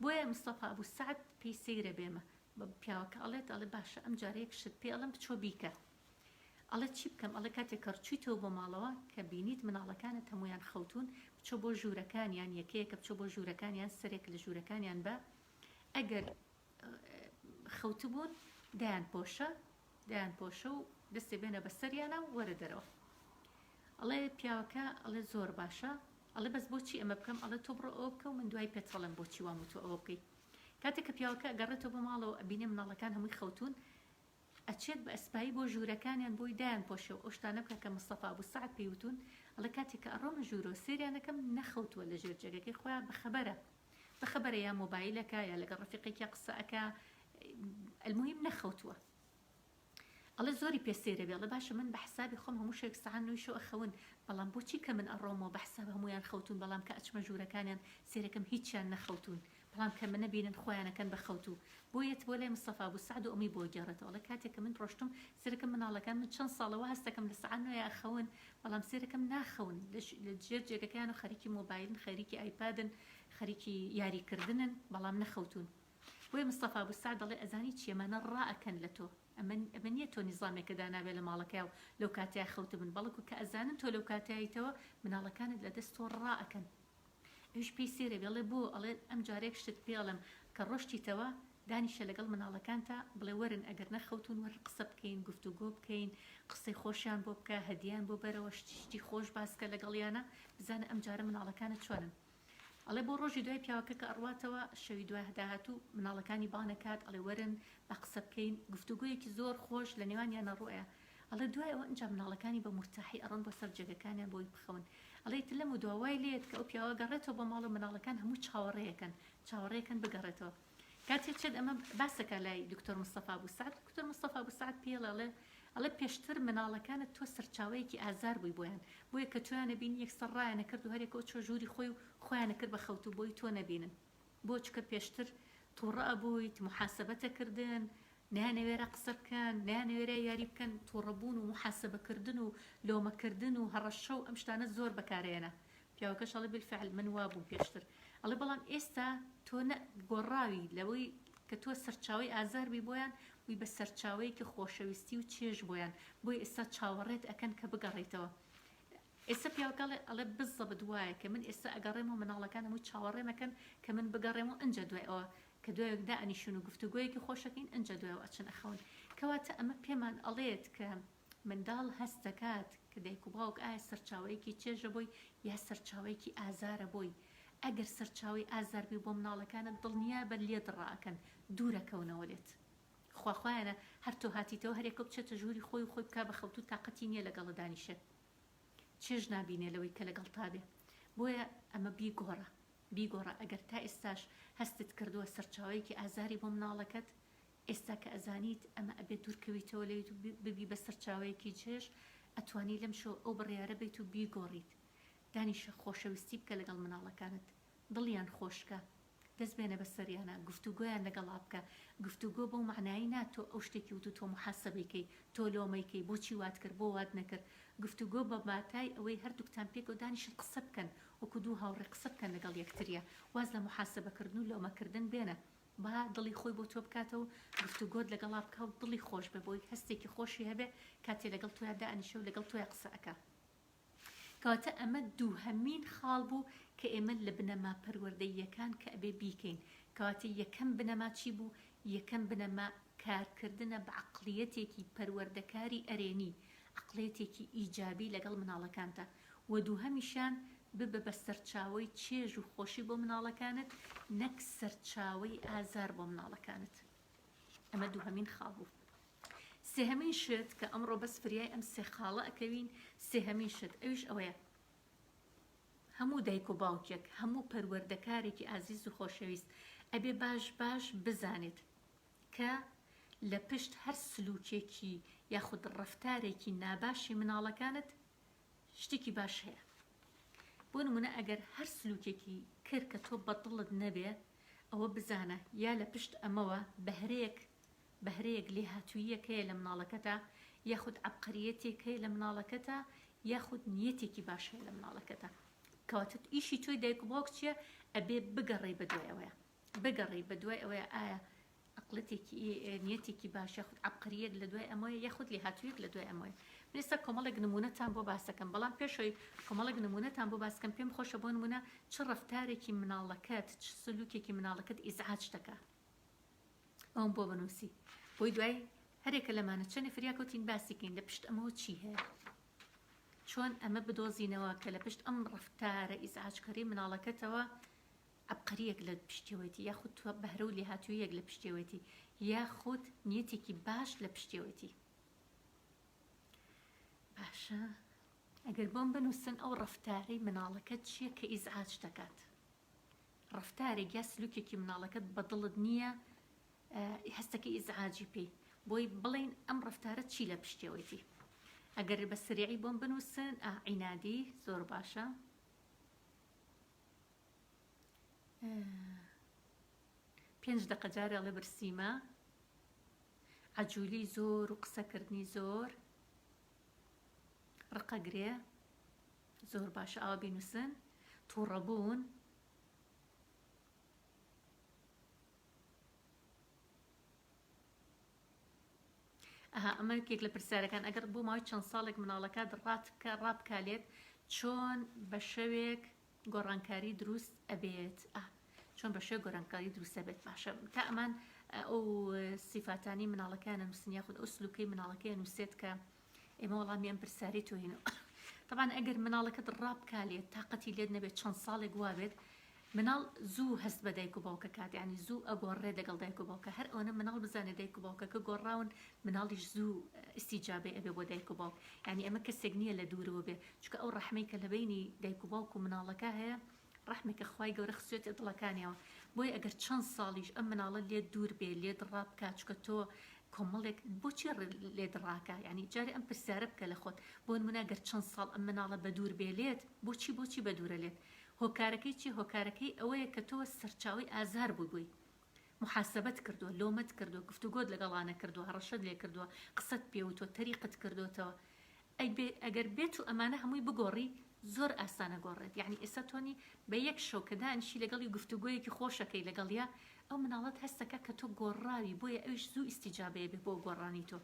بۆیە مستەفا ئەبوو سەعد پێی سەیرە بێمە بە پیاوەکە ئەڵێت ئەڵێ باشە ئەم جارە یەک شت پێ ئەڵێم بچۆ بیکە ئەڵێ چی بکەم ئەڵێ کاتێک کە ڕچویتەوە بۆ ماڵەوە کە بینیت مناڵەکانت هەموویان خەوتوون بچۆ بۆ ژوورەکانیان یەکەیەکە بچۆ بۆ ژوورەکانیان سەرێک لە ژوورەکانیان بە. ئەگەر خەوتبوون دایان پۆشە دایان پۆشە و دەستێ بێنە بەسەریانا و وەرە دەرەوە. ئەڵێ پیاوەکە ئەڵێ زۆر باشە ئەڵێ بەس بۆچی ئەمە بکەم ئەڵێ تۆ بڕۆ ئەوە بکە و من دوای پێت ئەڵێم بۆچی وام وتووە ئەوە بکەی کاتێک کە پیاوەکە ئەگەڕێتەوە بۆ ماڵەوە ئەبینێ مناڵەکان هەمووی خەوتوون ئەچێت بە ئەسپایی بۆ ژوورەکانیان بۆی دایان پۆشێ و ئەو شتانە بکا کە مستەفا ئەبو سەعد پێی وتوون ئەڵێ کاتێک کە ئەڕۆمە ژوورەوە سەیریان ئەکەم نەخەوتووە لە ژێر جێگەکەی خۆیان بەخەبەرە بەخەبەرە یا مۆبایلەکە یا لەگەڵ ڕەفیقێکیا قسە ئەکا المهم نەخەوتووە ئەڵێ زۆری پێ سەیرە بێ ئەڵێ باشە من بە حسابی خۆم هەموو شەوێک سەعات نۆی شەو ئەخەون بەڵام بۆچی کە من ئەڕۆمەوە بە حساب هەموویان خەوتوون بەڵام کە ئەچمە ژوورەکانیان سەیرەکەم هیچیان نەخەوتوون بەڵام کە منە بینن خۆیان ئەکەن بە خەوتوو بۆ یەت بۆ لای مستەفا بوو سەعد و ئەمی بۆ گێڕێتەوە ئەڵێ کاتێک کە من ڕۆشتم سەیرەکەم مناڵەکان من چەند ساڵە وا هەستەکەم لە سەعات نۆیە ئەخەون بەڵام سەیرەکەم ناخەون لە ژێر جێگەکەیان و خەریکی مۆبایلن خەریکی ئایپادن خەریکی یاریکردنن بەڵام نەخەوتوون بۆیە مستەفا بو سەعد دەڵێ ئەزانی چیە ئەمانە ڕائەکەن لە تۆ ئەمە ئەمە نیە تۆ نیزامێکە دانابێ لە ماڵەکەیا و لەو کاتەیا خەوتبن بەڵکو کە ئەزانن تۆ لەو کاتەیتەوە مناڵەکانت لە دەست تۆ ڕائەکەن ئەویش پێی سەیرە بێ ئەڵێ بۆ ئەڵێ ئەم جارێک شتت پێ ئەڵێم کە ڕۆشتیتەوە دانیشە لەگەڵ مناڵەکانتا بڵێ وەرن ئەگەر نەخەوتون وەرن قسە بکەین گفتوگۆ بکەین قسەی خۆشیان بۆ بکە هەدیان بۆ بەرەوە شتی خۆش باسکە لەگەڵیانە بزانە ئەم جارە مناڵەکانت چۆنن ئەڵێ بۆ ڕۆژی دوای پیاوەکە کە ئەڕواتەوە شەوی دوای داهاتوو مناڵەکانی بانگ ئەکات ئەڵێ وەرن با قسە بکەین گفتوگۆیەکی زۆر خۆش لە نێوانیانە ڕوئەیا ئەڵێ دوای ئەوە ئینجا مناڵەکانی بە مورتاحی ئەڕۆن بۆ سەر جێگەکانیان بۆی بخەون ئەڵێ ئیتر لەم و دوا وای لێت کە ئەو پیاوە گەڕێتەوە بۆ ماڵ و مناڵەکان هەموو چاوەڕێیەکەن چاوەڕێکەن بگەڕێتەوە کاتێ چێت ئەمە باسەکە لای دکتۆر مستەفا بوو سعد دکتۆر مستەفا بوو سعد پێی ئەڵێ ئەڵێ پێشتر مناڵەکانت تۆ سەرچاوەیەکی ئازار بووی بۆیان بۆیە کە تۆیان ئەبینی یەکسەر ڕایان ئەکرد و هەریەکەو چوە ژووری خۆی و خۆیان ئەکرد بە خەوتوو بۆی تۆ نەبینن بۆ چونکە پێشتر توڕە ئەبوویت موحاسەبەت ئەکردن نەیانەوێرا قسە بکەن نەیانەوێرا یاری بکەن توڕەبوون و موحاسەبە کردن و لۆمە کردن و هەڕەشە و ئەم شتانە زۆر بەکارئەیەنا پیاوەکەش ئەڵێ بالفعل من وابووم پێشتر ئەڵێ بەڵام ئێستا تۆ نە گۆڕاوی لەوەی کە تۆ سەرچاوەی ئازار بی بۆیان بووی بە سەرچاوەیەکی خۆشەویستی و چێژ بۆیان بۆیە ئێستا چاوەڕێت ئەکەن کە بگەڕێیتەوە ئێستا پیاوەکە ئەڵێ ئەڵێ بزەبت وایە کە من ئێستا ئەگەڕێمەوە مناڵەکان هەمووی چاوەڕێم ئەکەن کە من بگەڕێمەوە ئنجا دوای ئەوە کە دوای دائەنیشن و گفتوگۆیەکی خۆشەکەین ئنجا دوای ئەوە ئەچن ئەخەون کەواتە ئەمە پێمان ئەڵێت کە منداڵ هەست دەکات کە دایک و باوک ئایا سەرچاوەیەکی چێژە بۆی یا سەرچاوەیەکی ئازارە بۆی، ئەگەر سەرچاوەی ئازار بی بۆ مناڵەکانت دڵنیابە لێت ڕائەکەن دوورەکەونەوە لێت. خوا خوایانە هەر تۆ هاتیتەوە هەریەکەو بچێتە ژووری خۆی و خۆی بکا بە خەوتوو تاقەتی نیە لەگەڵت دانیشێ چێژ نابینێ لەوەی کە لەگەڵتا بێ بۆیە ئەمە بیگۆڕە بیگۆڕە ئەگەر تا ئێستاش هەستت کردووە سەرچاوەیەکی ئازاری بۆ مناڵەکەت ئێستا کە ئەزانیت ئەمە ئەبێت دوورکەویتەوە لێیت و ببی بە سەرچاوەیەکی چێژ، ئەتوانی لەم شەوە ئەو بڕیارە بەیت و بیگۆڕیت. دانیشە خۆشەویستی بکە لەگەڵ مناڵەکانت، دڵیان خۆشکە، دەست بێنە بەسەریانا، گفتوگۆیان لەگەڵا بکە، گفتوگۆ بەو مەعنایەی نا تۆ ئەو شتێکی وت و تۆ موحاسەبەی کەی، تۆ لۆمەی کەی، بۆچی وات کرد، بۆ وات نەکرد، گفتوگۆ بە واتای ئەوەی هەردووکتان پێکەوە دانیشن قسە بکەن، وەکو دوو هاوڕێ قسە بکەن لەگەڵ یەکتریا، واز لە موحاسەبەکردن و لۆمەکردن بێنە. با دڵی خۆی بۆ تۆ بکاتەوە و گفتوگۆت لەگەڵا بکا و دڵی خۆش بێ بۆی هەستێکی خۆشی هەبێ کاتێ لەگەڵ تۆیا دائەنیشێ و لەگەڵ تۆیا قسە ئەکا. کەواتە ئەمە دووهەمین خاڵ بوو کە ئێمە لە بنەما پەروەردەییەکان کە ئەبێ بیکەین. کەواتە یەکەم بنەما چی بوو؟ یەکەم بنەما کارکردنە بە عەقڵیەتێکی پەروەردەکاری ئەرێنی، عەقڵیەتێکی ئیجابی لەگەڵ مناڵەکانتا. وە دووهەمیشیان ببە بە سەرچاوەی چێژ و خۆشی بۆ مناڵەکانت نەک سەرچاوەی ئازار بۆ مناڵەکانت ئەمە دووهەمین خاڵ بوو سێهەمین شت کە ئەمڕۆ بەس فریای ئەم سێ خاڵە ئەکەوین سێهەمین شت ئەویش ئەوەیە هەموو دایک و باوکێک هەموو پەروەردەکارێکی ئازیز و خۆشەویست ئەبێ باش باش بزانێت کە لە پشت هەر سلوکێکی یاخود ڕەفتارێکی ناباشی مناڵەکانت شتێکی باش هەیە بۆ نمونە ئەگەر هەر سلوکێکی کرد کە تۆ بەدڵت نەبێ ئەوە بزانە یا لە پشت ئەمەوە بەهرەیەک بەهرەیەک لێهاتووییەک هەیە لە مناڵەکەتا یاخود عەبقەریەتێک هەیە لە مناڵەکەتا یاخود نیەتێکی باش هەیە لە مناڵەکەتا کەواتە ئیشی تۆی دایک و باوک چییە ئەبێ بگەڕێی بەدوای ئەوەیە بگەڕێی بەدوای ئەوەیە ئایا ئەقڵێتێکی نیەتێکی باش یاخود عەبقەریەک لە دوای ئەمەیە یاخود لێهاتوویەک لە دوای ئەمەیە من ئێستا کۆمەڵێک نمونەتان بۆ باسەکەم بەڵام پێشەوەی کۆمەڵێک نمونەتان بۆ باسکەم پێم خۆشە بۆ نمونە چ ڕەفتارێکی مناڵەکەت چ سلوکێکی مناڵەکەت ئیزعاج دەکا. ئەوم بۆ بنووسی بۆی دوای هەرێکە لەمانە چەنێ فریا کەوتین باسی کەین لە پشت ئەمەوە چی هەیە چۆن ئەمە بدۆزینەوە کە لە پشت ئەم ڕەفتارە ئیزعاجکەری مناڵەکەتەوە عەبقەریەک لە پشتیەوەیتی یاخود بەهرە و لێهاتوویەک لە پشتیەوەیتی یاخود نیەتێکی باش لە پشتیەوەیتی باشە ئەگەر بۆم بنووسن ئەو ڕەفتارەی مناڵەکەت چییە کە ئیزعاج دەکات ڕەفتارێک یا سلوکێکی مناڵەکەت بەدڵت نییە هەستەکەی ئیزعاجی پێی بۆی بڵێین ئەم ڕەفتارە چی لە پشتیەوەیتی ئەگەر بە سریعی بۆم بنووسن ئا عینادی زۆر باشە پێنج دەقە جارێ ئەڵێ برسیمە عجولی زۆر و قسەکردنی زۆر ڕقەگرێ زۆر باشە ئاوا بینوسن تووڕەبوون ئەها ئەمە یەکێک لە پرسیارەکان ئەگەر بۆ ماوەی چەند ساڵێک مناڵەکات ڕات بکە ڕابکالێت چۆن بە شەوێک گۆڕانکاری دروست ئەبێت ئا چۆن بە شێ گۆرانکاری دروست ئەبێت باشە تا ئەمان ئەو سیفاتانی مناڵەکان نووسن یاخود ئەو سلوکەی مناڵەکەی نووسێت کە ئێمە وەڵامی ئەم پرسیارەی تۆین تەبان ئەگەر مناڵەکەت ڕابکالێت تاقەتی لێت نەبێت چەند ساڵێک وابێت مناڵ زوو هەست بە دایک و باوکە کات یانی زوو ئەگۆڕێ دەگەڵ دایک و باوکە هەر ئەوەنە مناڵ بزانێ دایک و باوکەکە گۆڕاون مناڵیش زوو ئیستیجابەی ئەبێ بۆ دایک و باوک یانی ئەمە کەسێک نییە لە دوورەوە بێ چونکە ئەو ڕەحمەی کە لە بەینی دایک و باوک و مناڵەکە هەیە ڕەحمێکە خوای گەورە خستوێتە دڵەکانیەوە بۆیە ئەگەر چەند ساڵیش ئەم مناڵە لێت دوور بێ لێت ڕابکا چونکە تۆ کۆمەڵێک بۆچی لێت ڕاکا یعنی جارێ ئەم پرسیارە بکە لە خۆت بۆ نمونە گەر چەند ساڵ ئەم مناڵە بە دوور بێ لێت بۆچی بۆچی بە دوورە لێت هۆکارەکەی چیە هۆکارەکەی ئەوەیە کە تۆ سەرچاوەی ئازار بووی موحاسەبەت کردووە لۆمەت کردووە گفتوگۆت لەگەڵا نەکردووە هەڕەشەت لێ کردووە قسەت پێ وتووە تەریقت کردۆتەوە ئەی بێ ئەگەر بێت و ئەمانە هەمووی بگۆڕی زۆر ئاسانە گۆڕێت یعنی ئێستا تۆنی بە یەک شەو کە دانیشی لەگەڵی گفتوگۆیەکی خۆشەکەی لەگەڵیا ئەو مناڵەت هەستەکە کە تۆ گۆڕاوی بۆیە ئەویش زوو ئیستیجابەیە بێ بۆ گۆڕانی تۆ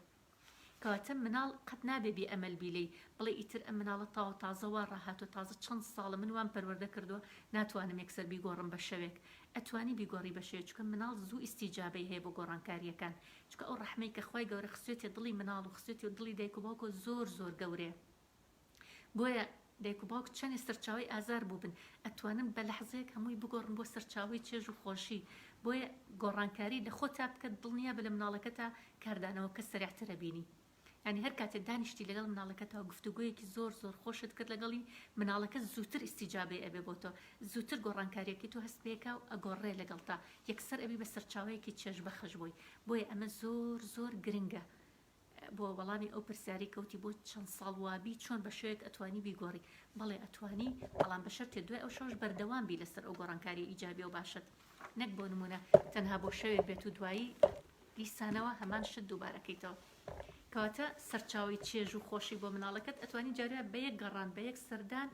کەواتە مناڵ قەت نابێ بێ ئەمەل بی لێی بڵێ ئیتر ئەم مناڵە تاوە تازە وا ڕاهاتوە تازە چەند ساڵە من وام پەروەردە کردوە ناتوانم یەکسەر بیگۆڕم بە شەوێک ئەتوانی بیگۆڕی بە شەوێک چونکە مناڵ زوو ئیستیجابەی هەیە بۆ گۆڕانکاریەکان چونکە ئەو ڕەحمەی کە خوای گەورە خستوێتیە دڵی مناڵ و خستوێتیە دڵی دایک و باوکەوە زۆر زۆر گەورەیە بۆیە دایک و باوک چەنێ سەرچاوەی ئازار بووبن ئەتوانن بە لەحزەیەک هەمووی بگۆڕن بۆ سەرچاوەی چێژ و خۆشی بۆیە گۆڕانکاری لە خۆتا بکە دڵنیابە لە مناڵەکەتا کاردانەوەکە سەریعتر ئەبینی یانی هەر کاتێ دانیشتی لەگەڵ مناڵەکەتا و گفتوگۆیەکی زۆر زۆر خۆشت کرد لەگەڵی مناڵەکە زووتر ئیستیجابەی ئەبێ بۆ تۆ زووتر گۆڕانکاریەکەی تۆ هەست پێکا و ئەگۆڕێ لەگەڵتا یەکسەر ئەبی بە سەرچاوەیەکی چێژبەخش بۆی بۆیە ئەمە زۆر زۆر گرنگە بۆ وەڵامی ئەو پرسیارەی کە وتی بۆ چەند ساڵ وابی چۆن بە شێوەیەک ئەتوانی بیگۆڕی بەڵێ ئەتوانی بەڵام بە شەرتێ دوای ئەو شەوەش بەردەوام بی لەسەر ئەو گۆڕانکاریە ئیجابیە و باشەت نەک بۆ نمونە تەنها بۆ شەوێک بێت و دوایی دیسانەوە هەمان شت دووبارەکەیتەوە کەواتە سەرچاوەی چێژ و خۆشی بۆ مناڵەکەت ئەتوانی جارێ بە یەک گەڕان بە یەک سەردان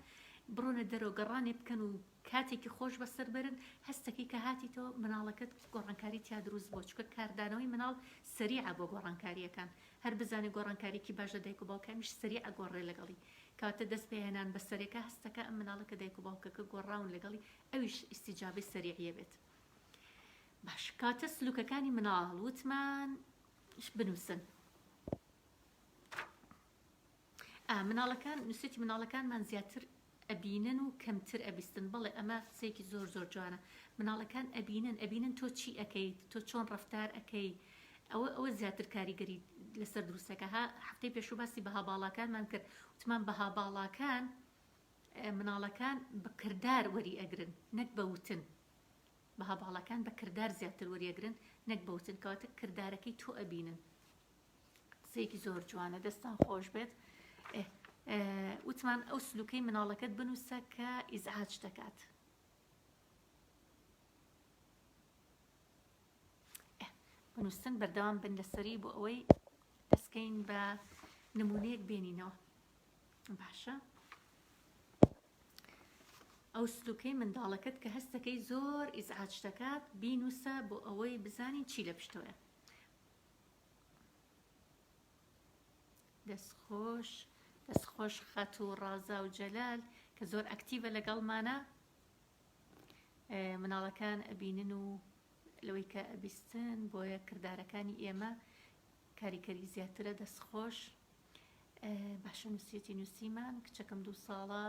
بڕۆنە دەرەوە گەڕانێ بکەن و کاتێکی خۆش بەسەر بەرن هەستەکەی کە هاتیتەوە مناڵەکەت گۆڕانکاری تیا دروست بووە چونکە کاردانەوەی مناڵ سەریعە بۆ گۆڕانکاریەکان هەر بزانێ گۆڕانکاریکی باش لە دایک و باوکە ئەمیش سەریع ئەگۆڕێ لەگەڵی کەواتە دەست پێهێنان بە سەرێکە هەستەکە ئەم مناڵە کە دایک و باوکەکە گۆڕاون لەگەڵی ئەویش ئیستیجابەی سەریعیە بێت باش کاتە سلوکەکانی مناڵ وتمان بنووسن ئا مناڵەکان نوسێتی مناڵەکانمان زیاتر ئەبینن و کەمتر ئەبیستن بەڵێ ئەمە قسەیەکی زۆر زۆر جوانە مناڵەکان ئەبینن ئەبینن تۆ چی ئەکەیت تۆ چۆن ڕەفتار ئەکەی ئەوە ئەوە زیاتر کاریگەری لەسەر دروستەکە ها هەفتەی پێشوو باسی بەها باڵاکانمان کرد وتمان بەها باڵاکان مناڵەکان بە کردار وەری ئەگرن نەک بە وتن بەها باڵاکان بە کردار زیاتر وەریەگرن نەک بە وتن کەواتە کردارەکەی تۆ ئەبینن قسەیەکی زۆر جوانە دەستان خۆش بێت وتمان ئەو سلوکەی مناڵەکەت بنووسە کە ئیزعاج دەکات بنووسن بەردەوام بن لەسەری بۆ ئەوەی دەستکەین بە نمونەیەک بێنینەوە باشە ئەو سلوکەی منداڵەکەت کە هەستەکەی زۆر ئیزعاج دەکات بینوسە بۆ ئەوەی بزانین چی لە پشتەوەیە دەست خۆش دەست خۆش خاتوو ڕازا و جەلال کە زۆر ئەکتیڤە لەگەڵمانە مناڵەکان ئەبینن و. لەوەی کە ئەبیستن بۆیە کردارەکانی ئێمە کاریکەری زیاترە دەست خۆش باشە نووسیەتی نووسیمان کچەکەم دوو ساڵە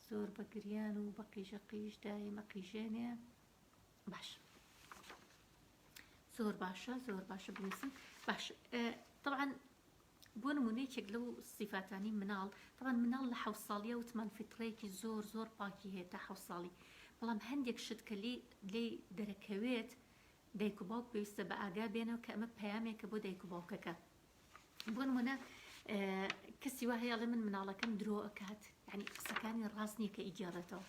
زۆر بە گریان و بە قیژە قیژ دایم ئەقیژێنێ باش زۆر باشە زۆر باشە بنووسن باش طبعا بۆ نمونە یەکێک لەو سیفاتانی مناڵ طبعا مناڵ لە حەو ساڵیە وتمان فیتڕەیەکی زۆر زۆر پاکی هەیە تا حەو ساڵی بەڵام هەندێک شت کە لێی لێی دەرەکەوێت دایک و باوک پێویستە بە ئاگا بێنەوە کە ئەمە پەیامێکە بۆ دایک و باوکەکە بۆ نمونە کەسی وا هەیە ئەڵێ من مناڵەکەم درۆ ئەکات یعنی قسەکانی ڕاست نییە کە ئیگێڕێتەوە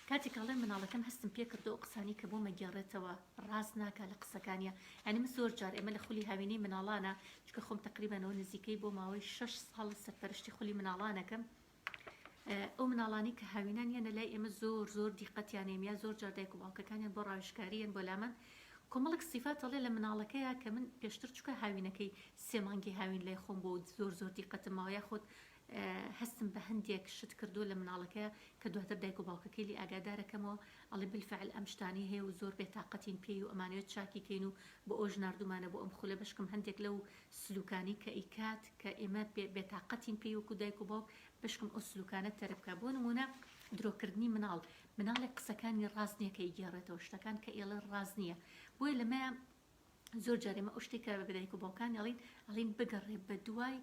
کاتێک ئەڵێ مناڵەکەم هەستم پێ کردو ئەو قسانی کە بۆم ئەگێڕێتەوە ڕاست ناکا لە قسەکانیا یعنی من زۆر جار ئێمە لە خولی هاوینەی مناڵانە چونکە خۆم تقریبانەوە نزیکەی بۆ ماوەی شەش ساڵ سەرپەرشتی خولی مناڵانەکەم ئەو مناڵانی کە هاوینان یەنە لای ئێمە زۆر زۆر دیقەتیان هەیە یا زۆر جار دایک و باوکەکانیان بۆ ڕاوێژکاری یەن بۆ لامان کۆمەڵێک سیفات ئەڵێ لە مناڵەکەیا کە من پێشتر چونکە هاوینەکەی سێ مانگی هاوین لای خۆم بۆ زۆر زۆر دیقەتم ماوە یاخود هەستم بە هەندێک شت کردووە لە مناڵەکەیا کە دواتر دایک و باوکەکەی لی ئاگادارەکەمەوە ئەڵێ بالفعل ئەم شتانەی هەیە و زۆر بێتاقەتین پێی و ئەمانەوێت چاکی کەین و بۆ ئەوش ناردوومانە بۆ ئەم خولە بەشکم هەندێک لەو سلوکانی کە ئەیکات کە ئێمە بێتاقەتین پێی وەکو دایک و باوک بەشکم ئەو سلوکانە تەرک بکا بۆ نمونە درۆکردنی مناڵ مناڵێک قسەکانی ڕاست نییە کە ئیگێڕێتەوە شتەکان کە ئێڵێ ڕاست نییە بۆیە لەمەیە زۆر جار ئێمە ئەو شتێک کە بە دایک و باوکان ئەڵین ئەڵین بگەڕێ بە دوای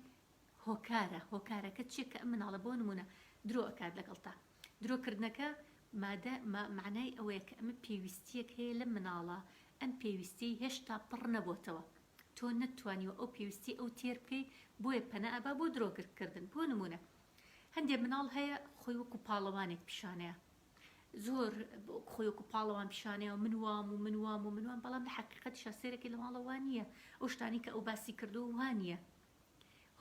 هۆکارە هۆکارەکە چیە کە ئەم مناڵە بۆ نمونە درۆ ئەکات لەگەڵتا درۆ کردنەکە مادە مەعنای ئەوەیە کە ئەمە پێویستیەک هەیە لەم مناڵە ئەم پێویستیەی هێشتا پڕ نەبۆتەوە تۆ نەتتوانیوە ئەو پێویستی ئەو تێر بکەی بۆیە پەنا ئەبا بۆ درۆ کردن بۆ نمونە هەندێ مناڵ هەیە خۆی وەکو پاڵەوانێک پیشانەیە زۆر خۆی وەکو پاڵەوان پیشانەیە و من وام و من وام و من وام بەڵام لە حەقیقەتیشا سێرەکی لە ماڵەوە وا نییە ئەو شتانی کە ئەو باسی کردووە وا نییە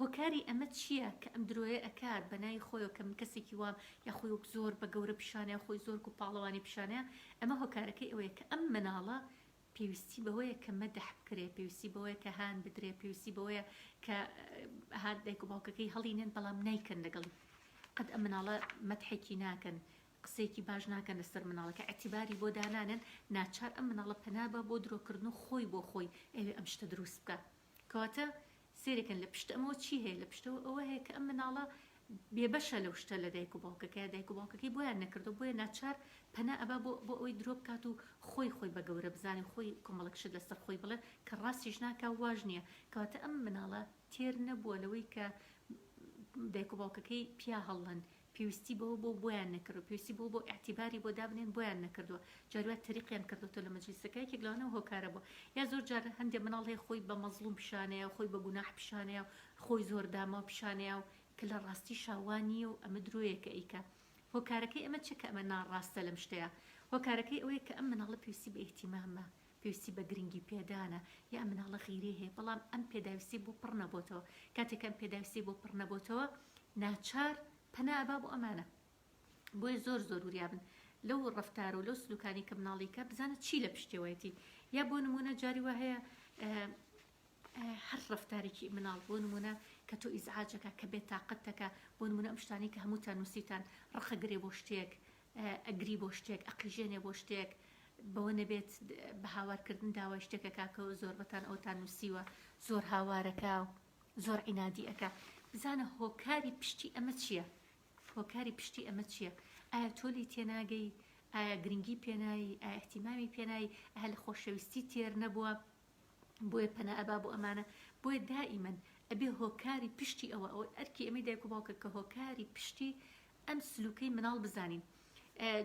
هۆکاری ئەمە چییە کە ئەم درۆیە ئەکات بە ناوی خۆیەوە کە من کەسێکی وام یا خۆی وەک زۆر بە گەورە پیشانەیە خۆی زۆر وەکو پاڵەوانی پیشانەیە ئەمە هۆکارەکەی ئەوەیە کە ئەم مناڵە پێویستی بەوەیە کە مەدح بکرێ پێویستی بەوەیە کە هان بدرێ پێویستی بەوەیە کە هات دایک و باوکەکەی هەڵینێن بەڵام نایکەن لەگەڵی قەت ئەم مناڵە مەدحێکی ناکەن قسەیەکی باش ناکەن لەسەر مناڵەکە ئیعتیباری بۆ دانانێن ناچار ئەم مناڵە پەنا بە بۆ درۆکردن و خۆی بۆ خۆی ئەوێ ئەم شتە دروست بکا کەواتە سەیرەکەن لە پشت ئەمەوە چی هەیە لە پشتەوە ئەوە هەیە کە ئەم مناڵە بێبەشە لەو شتە لە دایک و باوکەکەی دایک و باوکەکەی بۆیان نەکردو بۆیە ناچار پەنا ئەبا بۆ بۆ ئەوەی درۆ بکات و خۆی خۆی بە گەورە بزانێ و خۆی کۆمەڵێک شت لەسەر خۆی بڵێ کە ڕاستیش ناکا و واش نییە کەواتە ئەم مناڵە تێر نەبووە لەوەی کە دایک و باوکەکەی پیا هەڵڵن پێویستی بەوە بۆ بۆیان نەکردوە پێویستی بەوە بۆ ئیعتیباری بۆ دابنێن بۆیان نەکردوە جاری وا تەریقیان کردۆتەوە لە مەجلیسەکە یەکێک لەوانە ئەو هۆکارە بوە یا زۆر جار هەندێ مناڵ هەیە خۆی بە مەزڵوم پیشانەیە خۆی بە گوناح پیشانەیە خۆی زۆر داماو پیشانەیە و کە لە ڕاستیشا وا نییە و ئەمە درۆیەکە ئەیکا هۆکارەکەی ئەمە چیە کە ئەمە ناڕاستە لەم شتەیا هۆکارەکەی ئەوەیە کە ئەم مناڵە پێویستی بە ئیهتیمامە پێویستی بە گرنگی پێدانە یا ئەم مناڵە غیرەی هەیە بەڵام ئەم پێداویستی بۆ پڕ نەبۆتەوە کاتێک ئەم پێداویستی بۆ پڕ نەبۆتەوە ناچار پەنا ئەبا بۆ ئەمانە بۆیە زۆر زۆر وریابن لەو ڕەفتار و لەو سلوکانی کە مناڵیکە بزانە چی لە پشتێوەیەتی یا بۆ نمونە جاری وا هەیە هەر ڕەفتارێکی مناڵ بۆ نمونە کە تۆ ئیزعاجەکە کە بێت تاقەتەکە بۆ نمونە ئەم شتانی کە هەمووتان نووسیتان ڕقەگرێ بۆ شتێک ئەگری بۆ شتێک، ئەقیژێنێ بۆ شتێک، بەوە نەبێت بە هاوارکردن داوای شتێک ئەکا کە زۆربەتان ئەوتان نووسیوە، زۆر هاوارەکا و زۆر عینادی ئەکا. بزانە هۆکاری پشتی ئەمە چییە؟ هۆکاری پشتی ئەمە چییە؟ ئایا تۆ لێی تێناگەی؟ ئایا گرنگی پێنایی؟ ئایا ئیهتیمامی پێنایی؟ ئایا لە خۆشەویستی تێر نەبووە؟ بۆیە پەنا ئەبا بۆ ئەمانە بۆیە دائیمەن ئەبێ هۆکاری پشتی ئەوە ئەوە ئەرکی ئێمەی دایک و باوکە کە هۆکاری پشتی ئەم سلوکەی مناڵ بزانین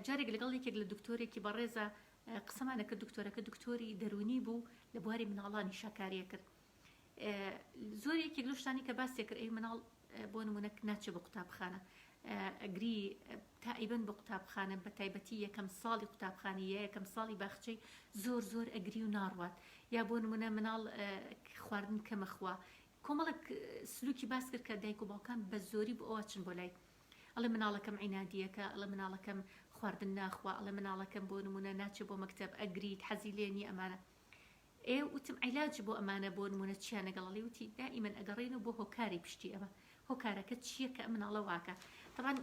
جارێک لەگەڵ یەکێک لە دکتۆرێکی بەڕێزە قسەمانە کرد دکتۆرەکە دکتۆری دەرونی بوو لە بواری مناڵانی شاکاریە کرد زۆر یەکێک لەو شتانی کە باسی کرد ئەی مناڵ بۆ نمونە ناچێ بۆ قوتابخانە ئەگری تا ئەیبەن بۆ قوتابخانە بە تایبەتی یەکەم ساڵی قوتابخانە یا یەکەم ساڵی باخچەی زۆر زۆر ئەگری و ناڕوات یا بۆ نمونە مناڵ خواردن کەمەخوا کۆمەڵک سلوکی باس کرد کە دایک و باوکان بە زۆری بۆ ئەوە چن بۆ لای ئەڵێ مناڵەکەم عینادیەکە ئەڵێ مناڵەکەم خواردن ناخوا ئەڵێ مناڵەکەم بۆ نمونە ناچێ بۆ مەکتەب ئەگریت حەزی لێ نییە ئەمانە ئێ وتم عیلاج بۆ ئەمانە بۆ نمونە چیان لەگەڵ ئەڵێ وتی دائیمەن ئەگەڕێینەوە بۆ هۆکاری پشتی ئەمە هۆکارەکە چییە کە ئەم مناڵە واکە تەبعەن.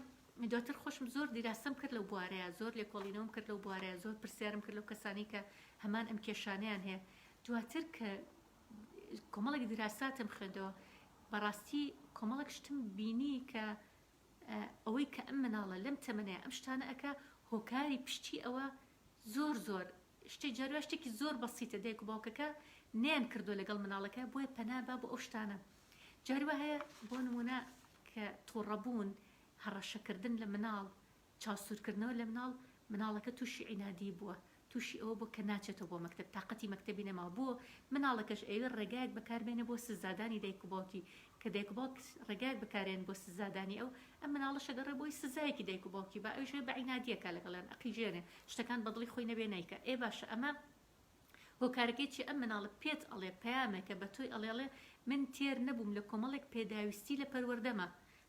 دواتر خۆشم زۆر دیراسەم کرد لەو بوارەیە، زۆر لێکۆڵینەوەم کرد لەو بوارەیە، زۆر پرسیارم کرد لەو کەسانەی کە هەمان ئەم کێشانەیان هەیە. دواتر کە کۆمەڵێک دیراساتم خوێندەوە، بەڕاستی کۆمەڵێک شتم بینی کە ئەوەی کە ئەم مناڵە لەم تەمەنەیە ئەم شتانە ئەکا هۆکاری پشتی ئەوە زۆر زۆر شتێک جاروا شتێکی زۆر بەسیتە دایک و باوکەکە نەیان کردووە لەگەڵ مناڵەکە بۆیە پەنا با بۆ ئەو شتانە جاری وا هەیە بۆ نمونە کە توڕەبوون هەڕەشەکردن لە مناڵ چاوسوورکردنەوە لە مناڵ مناڵەکە تووشی عینادی بووە تووشی ئەوە بووە کە ناچێتەوە بۆ مەکتەب تاقەتی مەکتەبی نەماوە بۆ مناڵەکەش ئەیەوێت ڕێگایەک بەکاربێنێ بۆ سزادانی دایک و باوکی کە دایک و باوک ڕێگایەک بەکارێن بۆ سزادانی ئەو ئەم مناڵەش ئەگەڕێ بۆی سزایەکی دایک و باوکی با ئەویش بە عینادیەکە لەگەڵیان ئەقیژێنێ شتەکان بەدڵی خۆی نەبێ نایکا ئێ باشە ئەمە هۆکارەکەی چیە ئەم مناڵە پێت ئەڵێ پەیامێکە بە تۆی ئەڵێ ئەڵێ من تێر نەبووم لە کۆمەڵێک پێداویستی لە پەروەردەما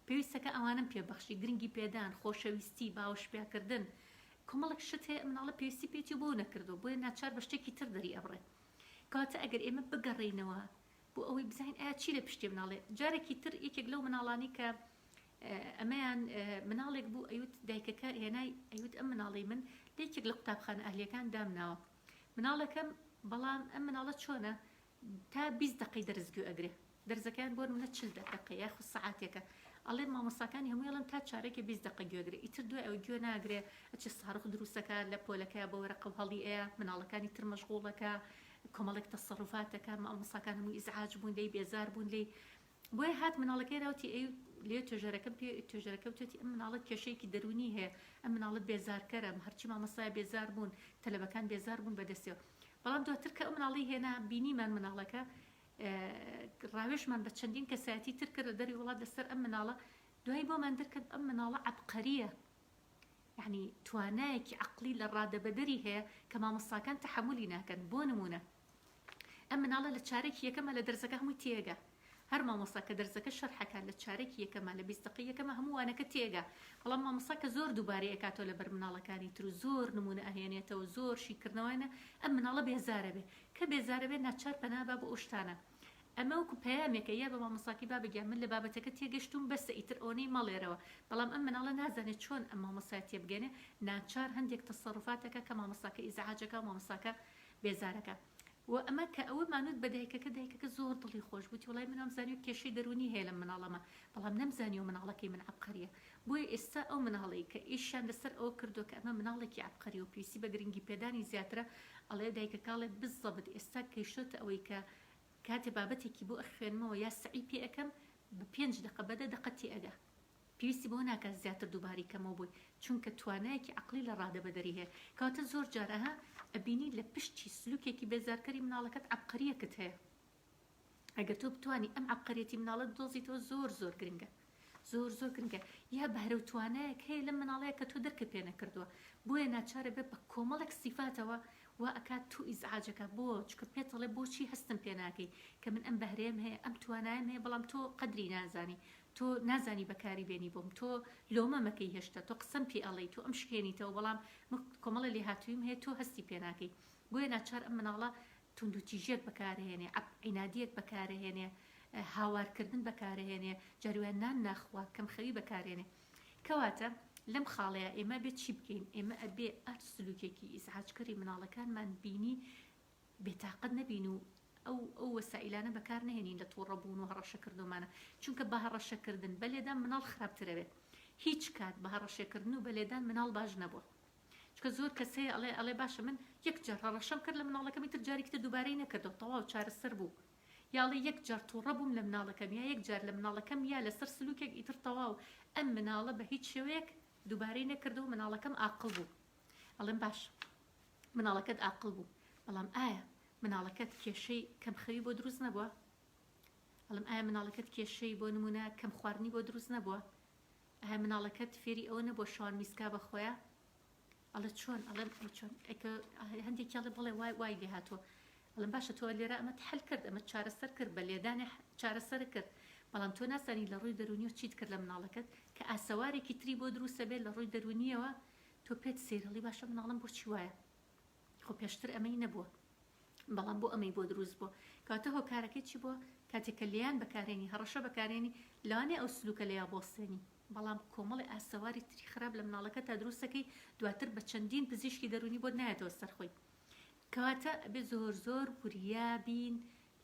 پێویستەکە ئەوانەم پێ بەخشی گرنگی پێدان خۆشەویستی باوەش پیاکردن کۆمەڵێک شت هەیە ئەم مناڵە پێویستی پێیەتی و بۆ نەکردووە بۆیە ناچار بە شتێکی تر دەری ئەبڕێ کەواتە ئەگەر ئێمە بگەڕێینەوە بۆ ئەوەی بزانین ئایا چی لە پشتی مناڵێ جارێکی تر یەکێک لەو مناڵانی کە ئەمەیان مناڵێک بوو ئەیوت دایکەکە هێنای ئەیوت ئەم مناڵی من لە یەکێک لە قوتابخانە ئەهلیەکان دامناوە مناڵەکەم بەڵام ئەم مناڵە چۆنە تا 20 دقەی دەرس گوێ ئەگرێ دەرزەکەیان بۆ نمونە 40 دقەیە یاخود سەعاتێکە ئەڵێ مامۆستاکانی هەمووی ئەڵێن تا چارەکێ 20 دقە گوێگرێ ئیتر دوای ئەو گوێ ناگرێ ئەچێ ساڕخ دروستەکە لە پۆلەکە بە وەرەقە و هەڵی ئەیا مناڵەکانی تر مەشغوڵەکە کۆمەڵێک تەسەروفاتەکە مامۆستاکان هەموو ئیزعاج بوون لێی بێزار بوون لێی بۆیە هات مناڵەکەی راوتی ئەی لێ توێژەرەکەم پێ توێژەرەکە وتێتی ئەم مناڵە کێشەیەکی دەروونی هەیە ئەم مناڵە بێزارکەرە هەرچی مامۆستایە بێزار بوون تەلەبەکان بێزار بوون بەدەستیەوە بەڵام دواتر کە ئەو مناڵی هێنا بینیمان مناڵەکە ڕاوێژمان بە چەندین کەسایەتی تر کرد لە دەری وڵات لەسەر ئەم مناڵە دوای بۆمان دەرکەوت ئەم مناڵە عەبقەریە یعنی توانایەکی عەقڵی لە ڕادەبەدەری هەیە کە مامۆستاکان تەحەمولی ناکەن بۆ نمونە ئەم مناڵە لە چارەکی یەکەما لە دەرزەکە هەمووی تێگا هەر مامۆستا کە دەرزەکە شەرحەکات لە چارەکی یەکەما لە 20 دقەی یەکەما هەموو وانەکە تێگا بەڵام مامۆستا کە زۆر دووبارەی ئەکاتەوە لەبەر مناڵەکانی تر و زۆر نمونە ئەهێنێتەوە زۆر شیکردنەوەیانە ئەم مناڵە بێزارە بێ کە بێزارە بێ ناچار پەنا با بۆ ئەو شتانە ئەمە وەکو پەیامێکە یا بە مامۆستاکەی بابە گیان من لە بابەتەکە تێگەشتووم بەسە ئیتر ئەوەنەی مەڵێرەوە بەڵام ئەم مناڵە نازانێت چۆن ئەم مامۆستایە تێبگەنێ ناچار هەندێک تەسەروفات ئەکا کە مامۆستاکە ئیزعاج ئەکا و مامۆستاکە بێزارەکا و ئەمە کە ئەوە مانوت بە دایکەکە دایکەکە زۆر دڵی خۆش بووتی وڵای من وامزانیوە کێشەی دەروونی هەیە لەم مناڵەمە بەڵام نەمزانیوە مناڵەکەی من عەبقەریە بۆیە ئێستا ئەو مناڵەی کە ئیشیان لەسەر ئەوە کردووە کە ئەمە مناڵێکی عەبقەریە و پێویستی بە گرنگی پێدانی زیاترە ئەڵێ دایکەکە ئەڵێ بزەبت ئێستا گەیشتۆتە ئەوەی کە کاتێ بابەتێکی بۆ ئەخوێنمەوە یا سەعی پێ ئەکەم بە پێنج دەقە بە دە دەقە تێئەگا پێویستی بەوە ناکات زیاتر دووبارەی کەمەوە بۆی چونکە توانایەکی عەقڵی لە ڕادەبەدەری هەیە کەواتە زۆر جار ئەها ئەبینی لە پشتی سلوکێکی بێزارکەری مناڵەکەت عەبقەریەکت هەیە ئەگەر تۆ بتوانی ئەم عەبقەریەتی مناڵەت بدۆزیتەوە زۆر زۆر گرنگە زۆر زۆر گرنگە یا بەهرە و توانایەک هەیە لەم مناڵەیە کە تۆ دەرکە پێ نەکردووە بۆیە ناچارە بێ بە کۆمەڵێک سیفاتەوە وا ئەکات تو ئیزعاجەکە بۆ چکە پێت ئەڵێ بۆچی هەستم پێ ناکەی کە من ئەم بەهرەیەم هەیە ئەم توانایەم هەیە بەڵام تۆ قەدری نازانی تۆ نازانی بەکاری بێنی بۆم تۆ لۆمە مەکەی هێشتا تۆ قسەم پێ ئەڵێی تۆ ئەم شکێنیتەوە بەڵام من کۆمەڵێ لێهاتوویم هەیە تۆ هەستی پێ ناکەی بۆیە ناچار ئەم مناڵە توندوتیژیەک بەکارهێنێ عەب عینادیەک بەکارهێنێ هاوارکردن بەکارهێنێ جاری وایە نان ناخوا کەم خەوی بەکارێنێ کەواتە لەم خاڵەیە ئێمە بێ چی بکەین ئێمە ئەبێ ئەر سلوکێکی ئیزعاجکەری مناڵەکانمان بینی بێتاقەت نەبین و ئەو ئەو وەسائیلانە بەکار نەهێنین لە توڕە بوون و هەڕەشە کردنومانە چونکە بە هەڕەشە کردن بە لێدان مناڵ خراپترەبێ هیچ کات بە هەڕەشە کردن و بە لێدان مناڵ باش نەبووە چونکە زۆر کەس هەیە ئەڵێ ئەڵێ باشە من یەک جار هەڕەشەم کرد لە مناڵەکەم ئیتر جارێکی تر دووبارەی نەکردەوە تەواو چارەسەر بوو یا ئەڵێ یەک جار توڕە بووم لە مناڵەکەم یا یەک جار لە مناڵەکەم یا لەسەر سلوکێک ئیتر تەواو ئەم مناڵە بە هیچ شێوەیەک دووبارەی نەکردەوە مناڵەکەم ئاقڵ بوو ئەڵێم باش مناڵەکەت ئاقڵ بوو بەڵام ئایا مناڵەکەت کێشەی کەمخەوی بۆ دروست نەبووە ئەڵێم ئایا مناڵەکەت کێشەی بۆ نمونە کەم خواردنی بۆ دروست نەبووە ئایا مناڵەکەت فێری ئەوە نەبووە شەوان میزکا بە خۆیا؟ ئەڵێ چۆن؟ ئەڵێم ئەی چۆن؟ ئەی کە هەندێکی ئەڵێ بەڵێ وای وای لێ هاتووە. ئەڵێم باشە تۆ لێرە ئەمەت حەل کرد، ئەمەت چارەسەر کرد، بە لێدانێ چارەسەرت کرد، بەڵام تۆ نازانی لە ڕووی دەروونیەوە چیت کرد لە مناڵەکەت کە ئاسەوارێکی تری بۆ دروست ئەبێت لە ڕووی دەروونیەوە تۆ پێت سەیرە ئەڵێی باشە مناڵم بۆچی وایە؟ خۆ پێشتر ئەمەی نەبووە. بەڵام بۆ ئەمەی بۆ دروست بووە کەواتە هۆکارەکەی چی بووە کاتێک کە لێیان بەکارێنی هەڕەشە بەکارێنی لەوانەیە ئەو سلوکە لێیا بۆسێنی. بەڵام کۆمەڵی ئاسەواری تری خراپ لە مناڵەکەتا دروستەکەی دواتر بە چەندین پزیشکی دەروونی بۆت نایەتەوە سەر خۆی کەواتە ئەبێ زۆر زۆر وریا بین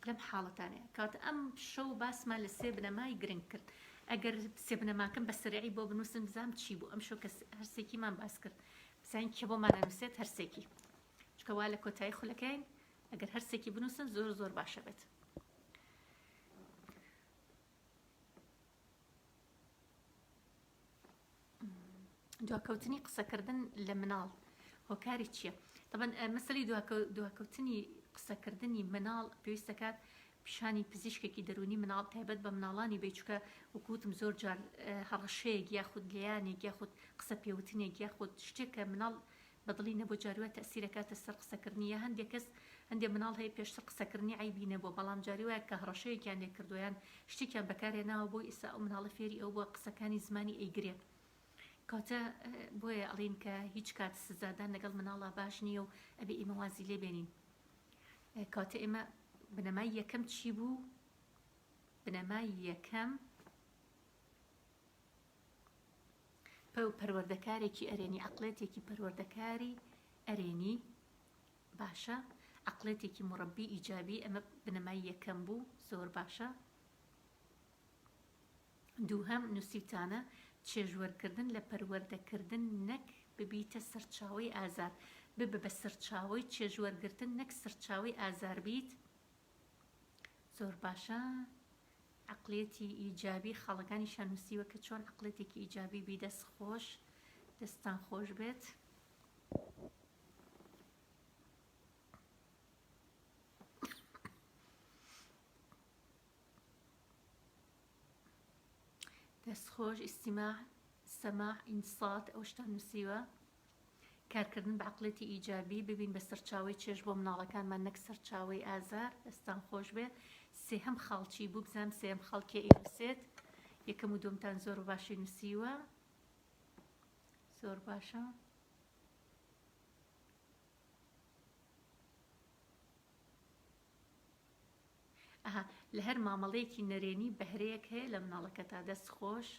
لەم حاڵەتانەیە کەواتە ئەم شەو باسمان لە سێ بنەمای گرنگ کرد ئەگەر سێ بنەماکەم بە سەرعی بۆ بنووسن بزانم چی بوو ئەم شەو کە هەرسێکیمان باس کرد بزانین کێ بۆمان ئەنووسێت هەرسێکی چونکە وا لە کۆتایی خولەکەین ئەگەر هەرسێکی بنووسن زۆر زۆر باشە بێت. دواکەوتنی قسەکردن لە مناڵ هۆکاری چییە؟ طبعا مەسەلی دواکەوتنی قسەکردنی مناڵ پێویست دەکات پیشانی پزیشکێکی دەرونی مناڵ تایبەت بە مناڵانی بی چونکە وەکوتم زۆر جار هەڕەشەیەک یاخود لێیانێک یاخود قسە پێوتنێک یاخود شتێک کە مناڵ بەدڵی نەبوو جاری وایە تەئسیر ئەکاتە سەر قسەکردنی یا هەندێک کەس هەندێک مناڵ هەیە پێشتر قسەکردنی عەیبی نەبووە بەڵام جاری وایە کە هەڕەشەیەکیان لێ کردووە یان شتێکیان بەکارهێناوە بۆی ئیستا ئەو مناڵە فێری ئەو بووە قسەکانی زمانی ئەیگرێ کەواتە بۆیە ئەڵێین کە هیچ کات سزادان لەگەڵ مناڵا باش نییە و ئەبێ ئێمە وازی لێ بێنین کەواتە ئێمە بنەمای یەکەم چی بوو بنەمای یەکەم پەروەردەکارێکی ئەرێنی، عەقڵێتێکی پەروەردەکاری ئەرێنی، باشە، عەقڵێتێکی مورەبی ئیجابی، ئەمە بنەمای یەکەم بوو، زۆر باشە. دووهەم، نووسیوتانە، چێژوەرگردن لە پەروەردەکردن نەک ببیتە سەرچاوەی ئازار، ببە بە سەرچاوەی چێژوەرگرتن نەک سەرچاوەی ئازار بیت، زۆر باشە. عەقڵیەتی ئیجابی خاڵەکانیشیان نووسیوە کە چۆن عەقڵیەتێکی ئیجابی بی دەست خۆش دەستان خۆش بێت. دەست خۆش ئیستیماع سەماع ئینسات ئەو شتان نووسیوە. کارکردن بە عەقڵێتی ئیجابی، ببین بە سەرچاوەی چێژ بۆ مناڵەکانمان نەک سەرچاوەی ئازار، دەستان خۆش بێ. سێهەم خاڵ چی بوو بزانم سێیەم خاڵ کێ ئەینوسێت؟ یەکەم و دووەمتان زۆر بە باشی نووسیوە. زۆر باشە. ئەها لە هەر مامەڵەیەکی نەرێنی بەهرەیەک هەیە لە مناڵەکەتا دەست خۆش.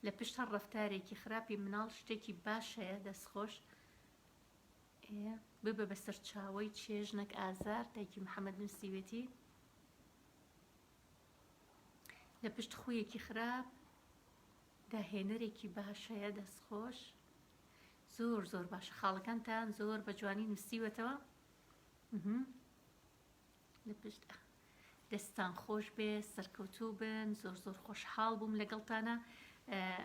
لە پشت هەر ڕەفتارێکی خراپی مناڵ شتێکی باش هەیە دەست خۆش ببە بە سەرچاوەی چێژ نەک ئازار دایکی محەممەد نووسیوێتی لە پشت خویەکی خراپ داهێنەرێکی باش هەیە دەست خۆش زۆر زۆر باشە خاڵەکانتان زۆر بە جوانی نووسیوەتەوە لە پشت دەستان خۆش بێ سەرکەوتوو بن زۆر زۆر خۆشحاڵ بووم لەگەڵتانە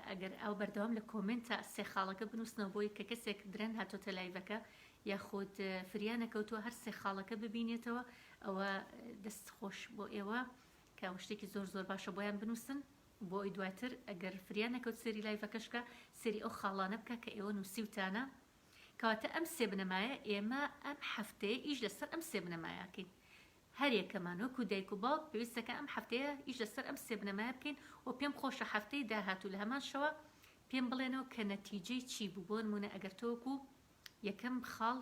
ئەگەر ئەو بەردەوام لە کۆمنتا سێ خاڵەکە بنووسنەوە بۆی کە کەسێک درەن هاتۆتە live ەکە یاخود فریا نەکەوتووە هەر سێ خاڵەکە ببینێتەوە ئەوە دەست خۆش بۆ ئێوە کە شتێکی زۆر زۆر باشە بۆیان بنووسن بۆ ئەوی دواتر ئەگەر فریا نەکەوت سێری live ەکەشکە سێری ئەو خاڵانە بکە کە ئێوە نووسیوتانە کەواتە ئەم سێ بنەمایە ئێمە ئەم هەفتەیە ئیش لەسەر ئەم سێ بنەمایە ئەکەین هەریەکەمان وەکو دایک و باوک پێویستەکە ئەم هەفتەیە ئیش لەسەر ئەم سێ بنەمایە بکەین و پێم خۆشە هەفتەی داهاتوو لە هەمان شەوە پێم بڵێنەوە کە نەتیجەی چی بوو بۆ نمونە ئەگەر تۆ وەکو یەکەم خاڵ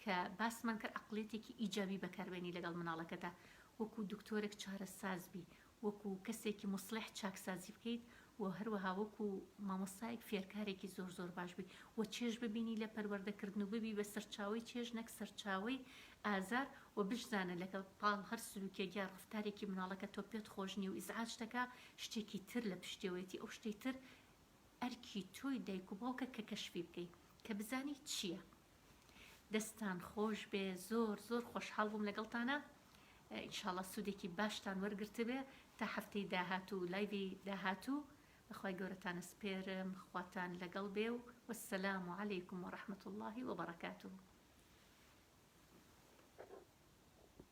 کە باسمان کرد عەقڵیەتێکی ئیجابی بەکاربێنی لەگەڵ مناڵەکەتا وەکو دکتۆرێک چارەساز بی وەکو کەسێکی موسڵیح چاکسازی بکەیت و هەروەها وەکو مامۆستایەک فێرکارێکی زۆر زۆر باش بی و چێژ ببینی لە پەروەردەکردن و ببی بە سەرچاوەی چێژ نەک سەرچاوەی ئازار و بشزانە لەگەڵ پاڵ هەر سلوکێک یا ڕەفتارێکی مناڵەکە تۆ پێت خۆش نیە و ئیزعاج دەکا شتێکی تر لە پشتیەوەیەتی ئەو شتەی تر ئەرکی تۆی دایک و باوکە کە کەشفی بکەی کە بزانی چیە. دەستتان خۆش بێ زۆر زۆر خۆشحاڵ بووم لەگەڵتانا ئینشاڵا سوودێکی باشتان وەرگرتبێ تا هەفتەی داهاتوو live ی داهاتوو بەخوای گەورەتان ئەسپێرم خواتان لەگەڵ بێ و والسلام علیکم ورحمة اللە وبرکاته.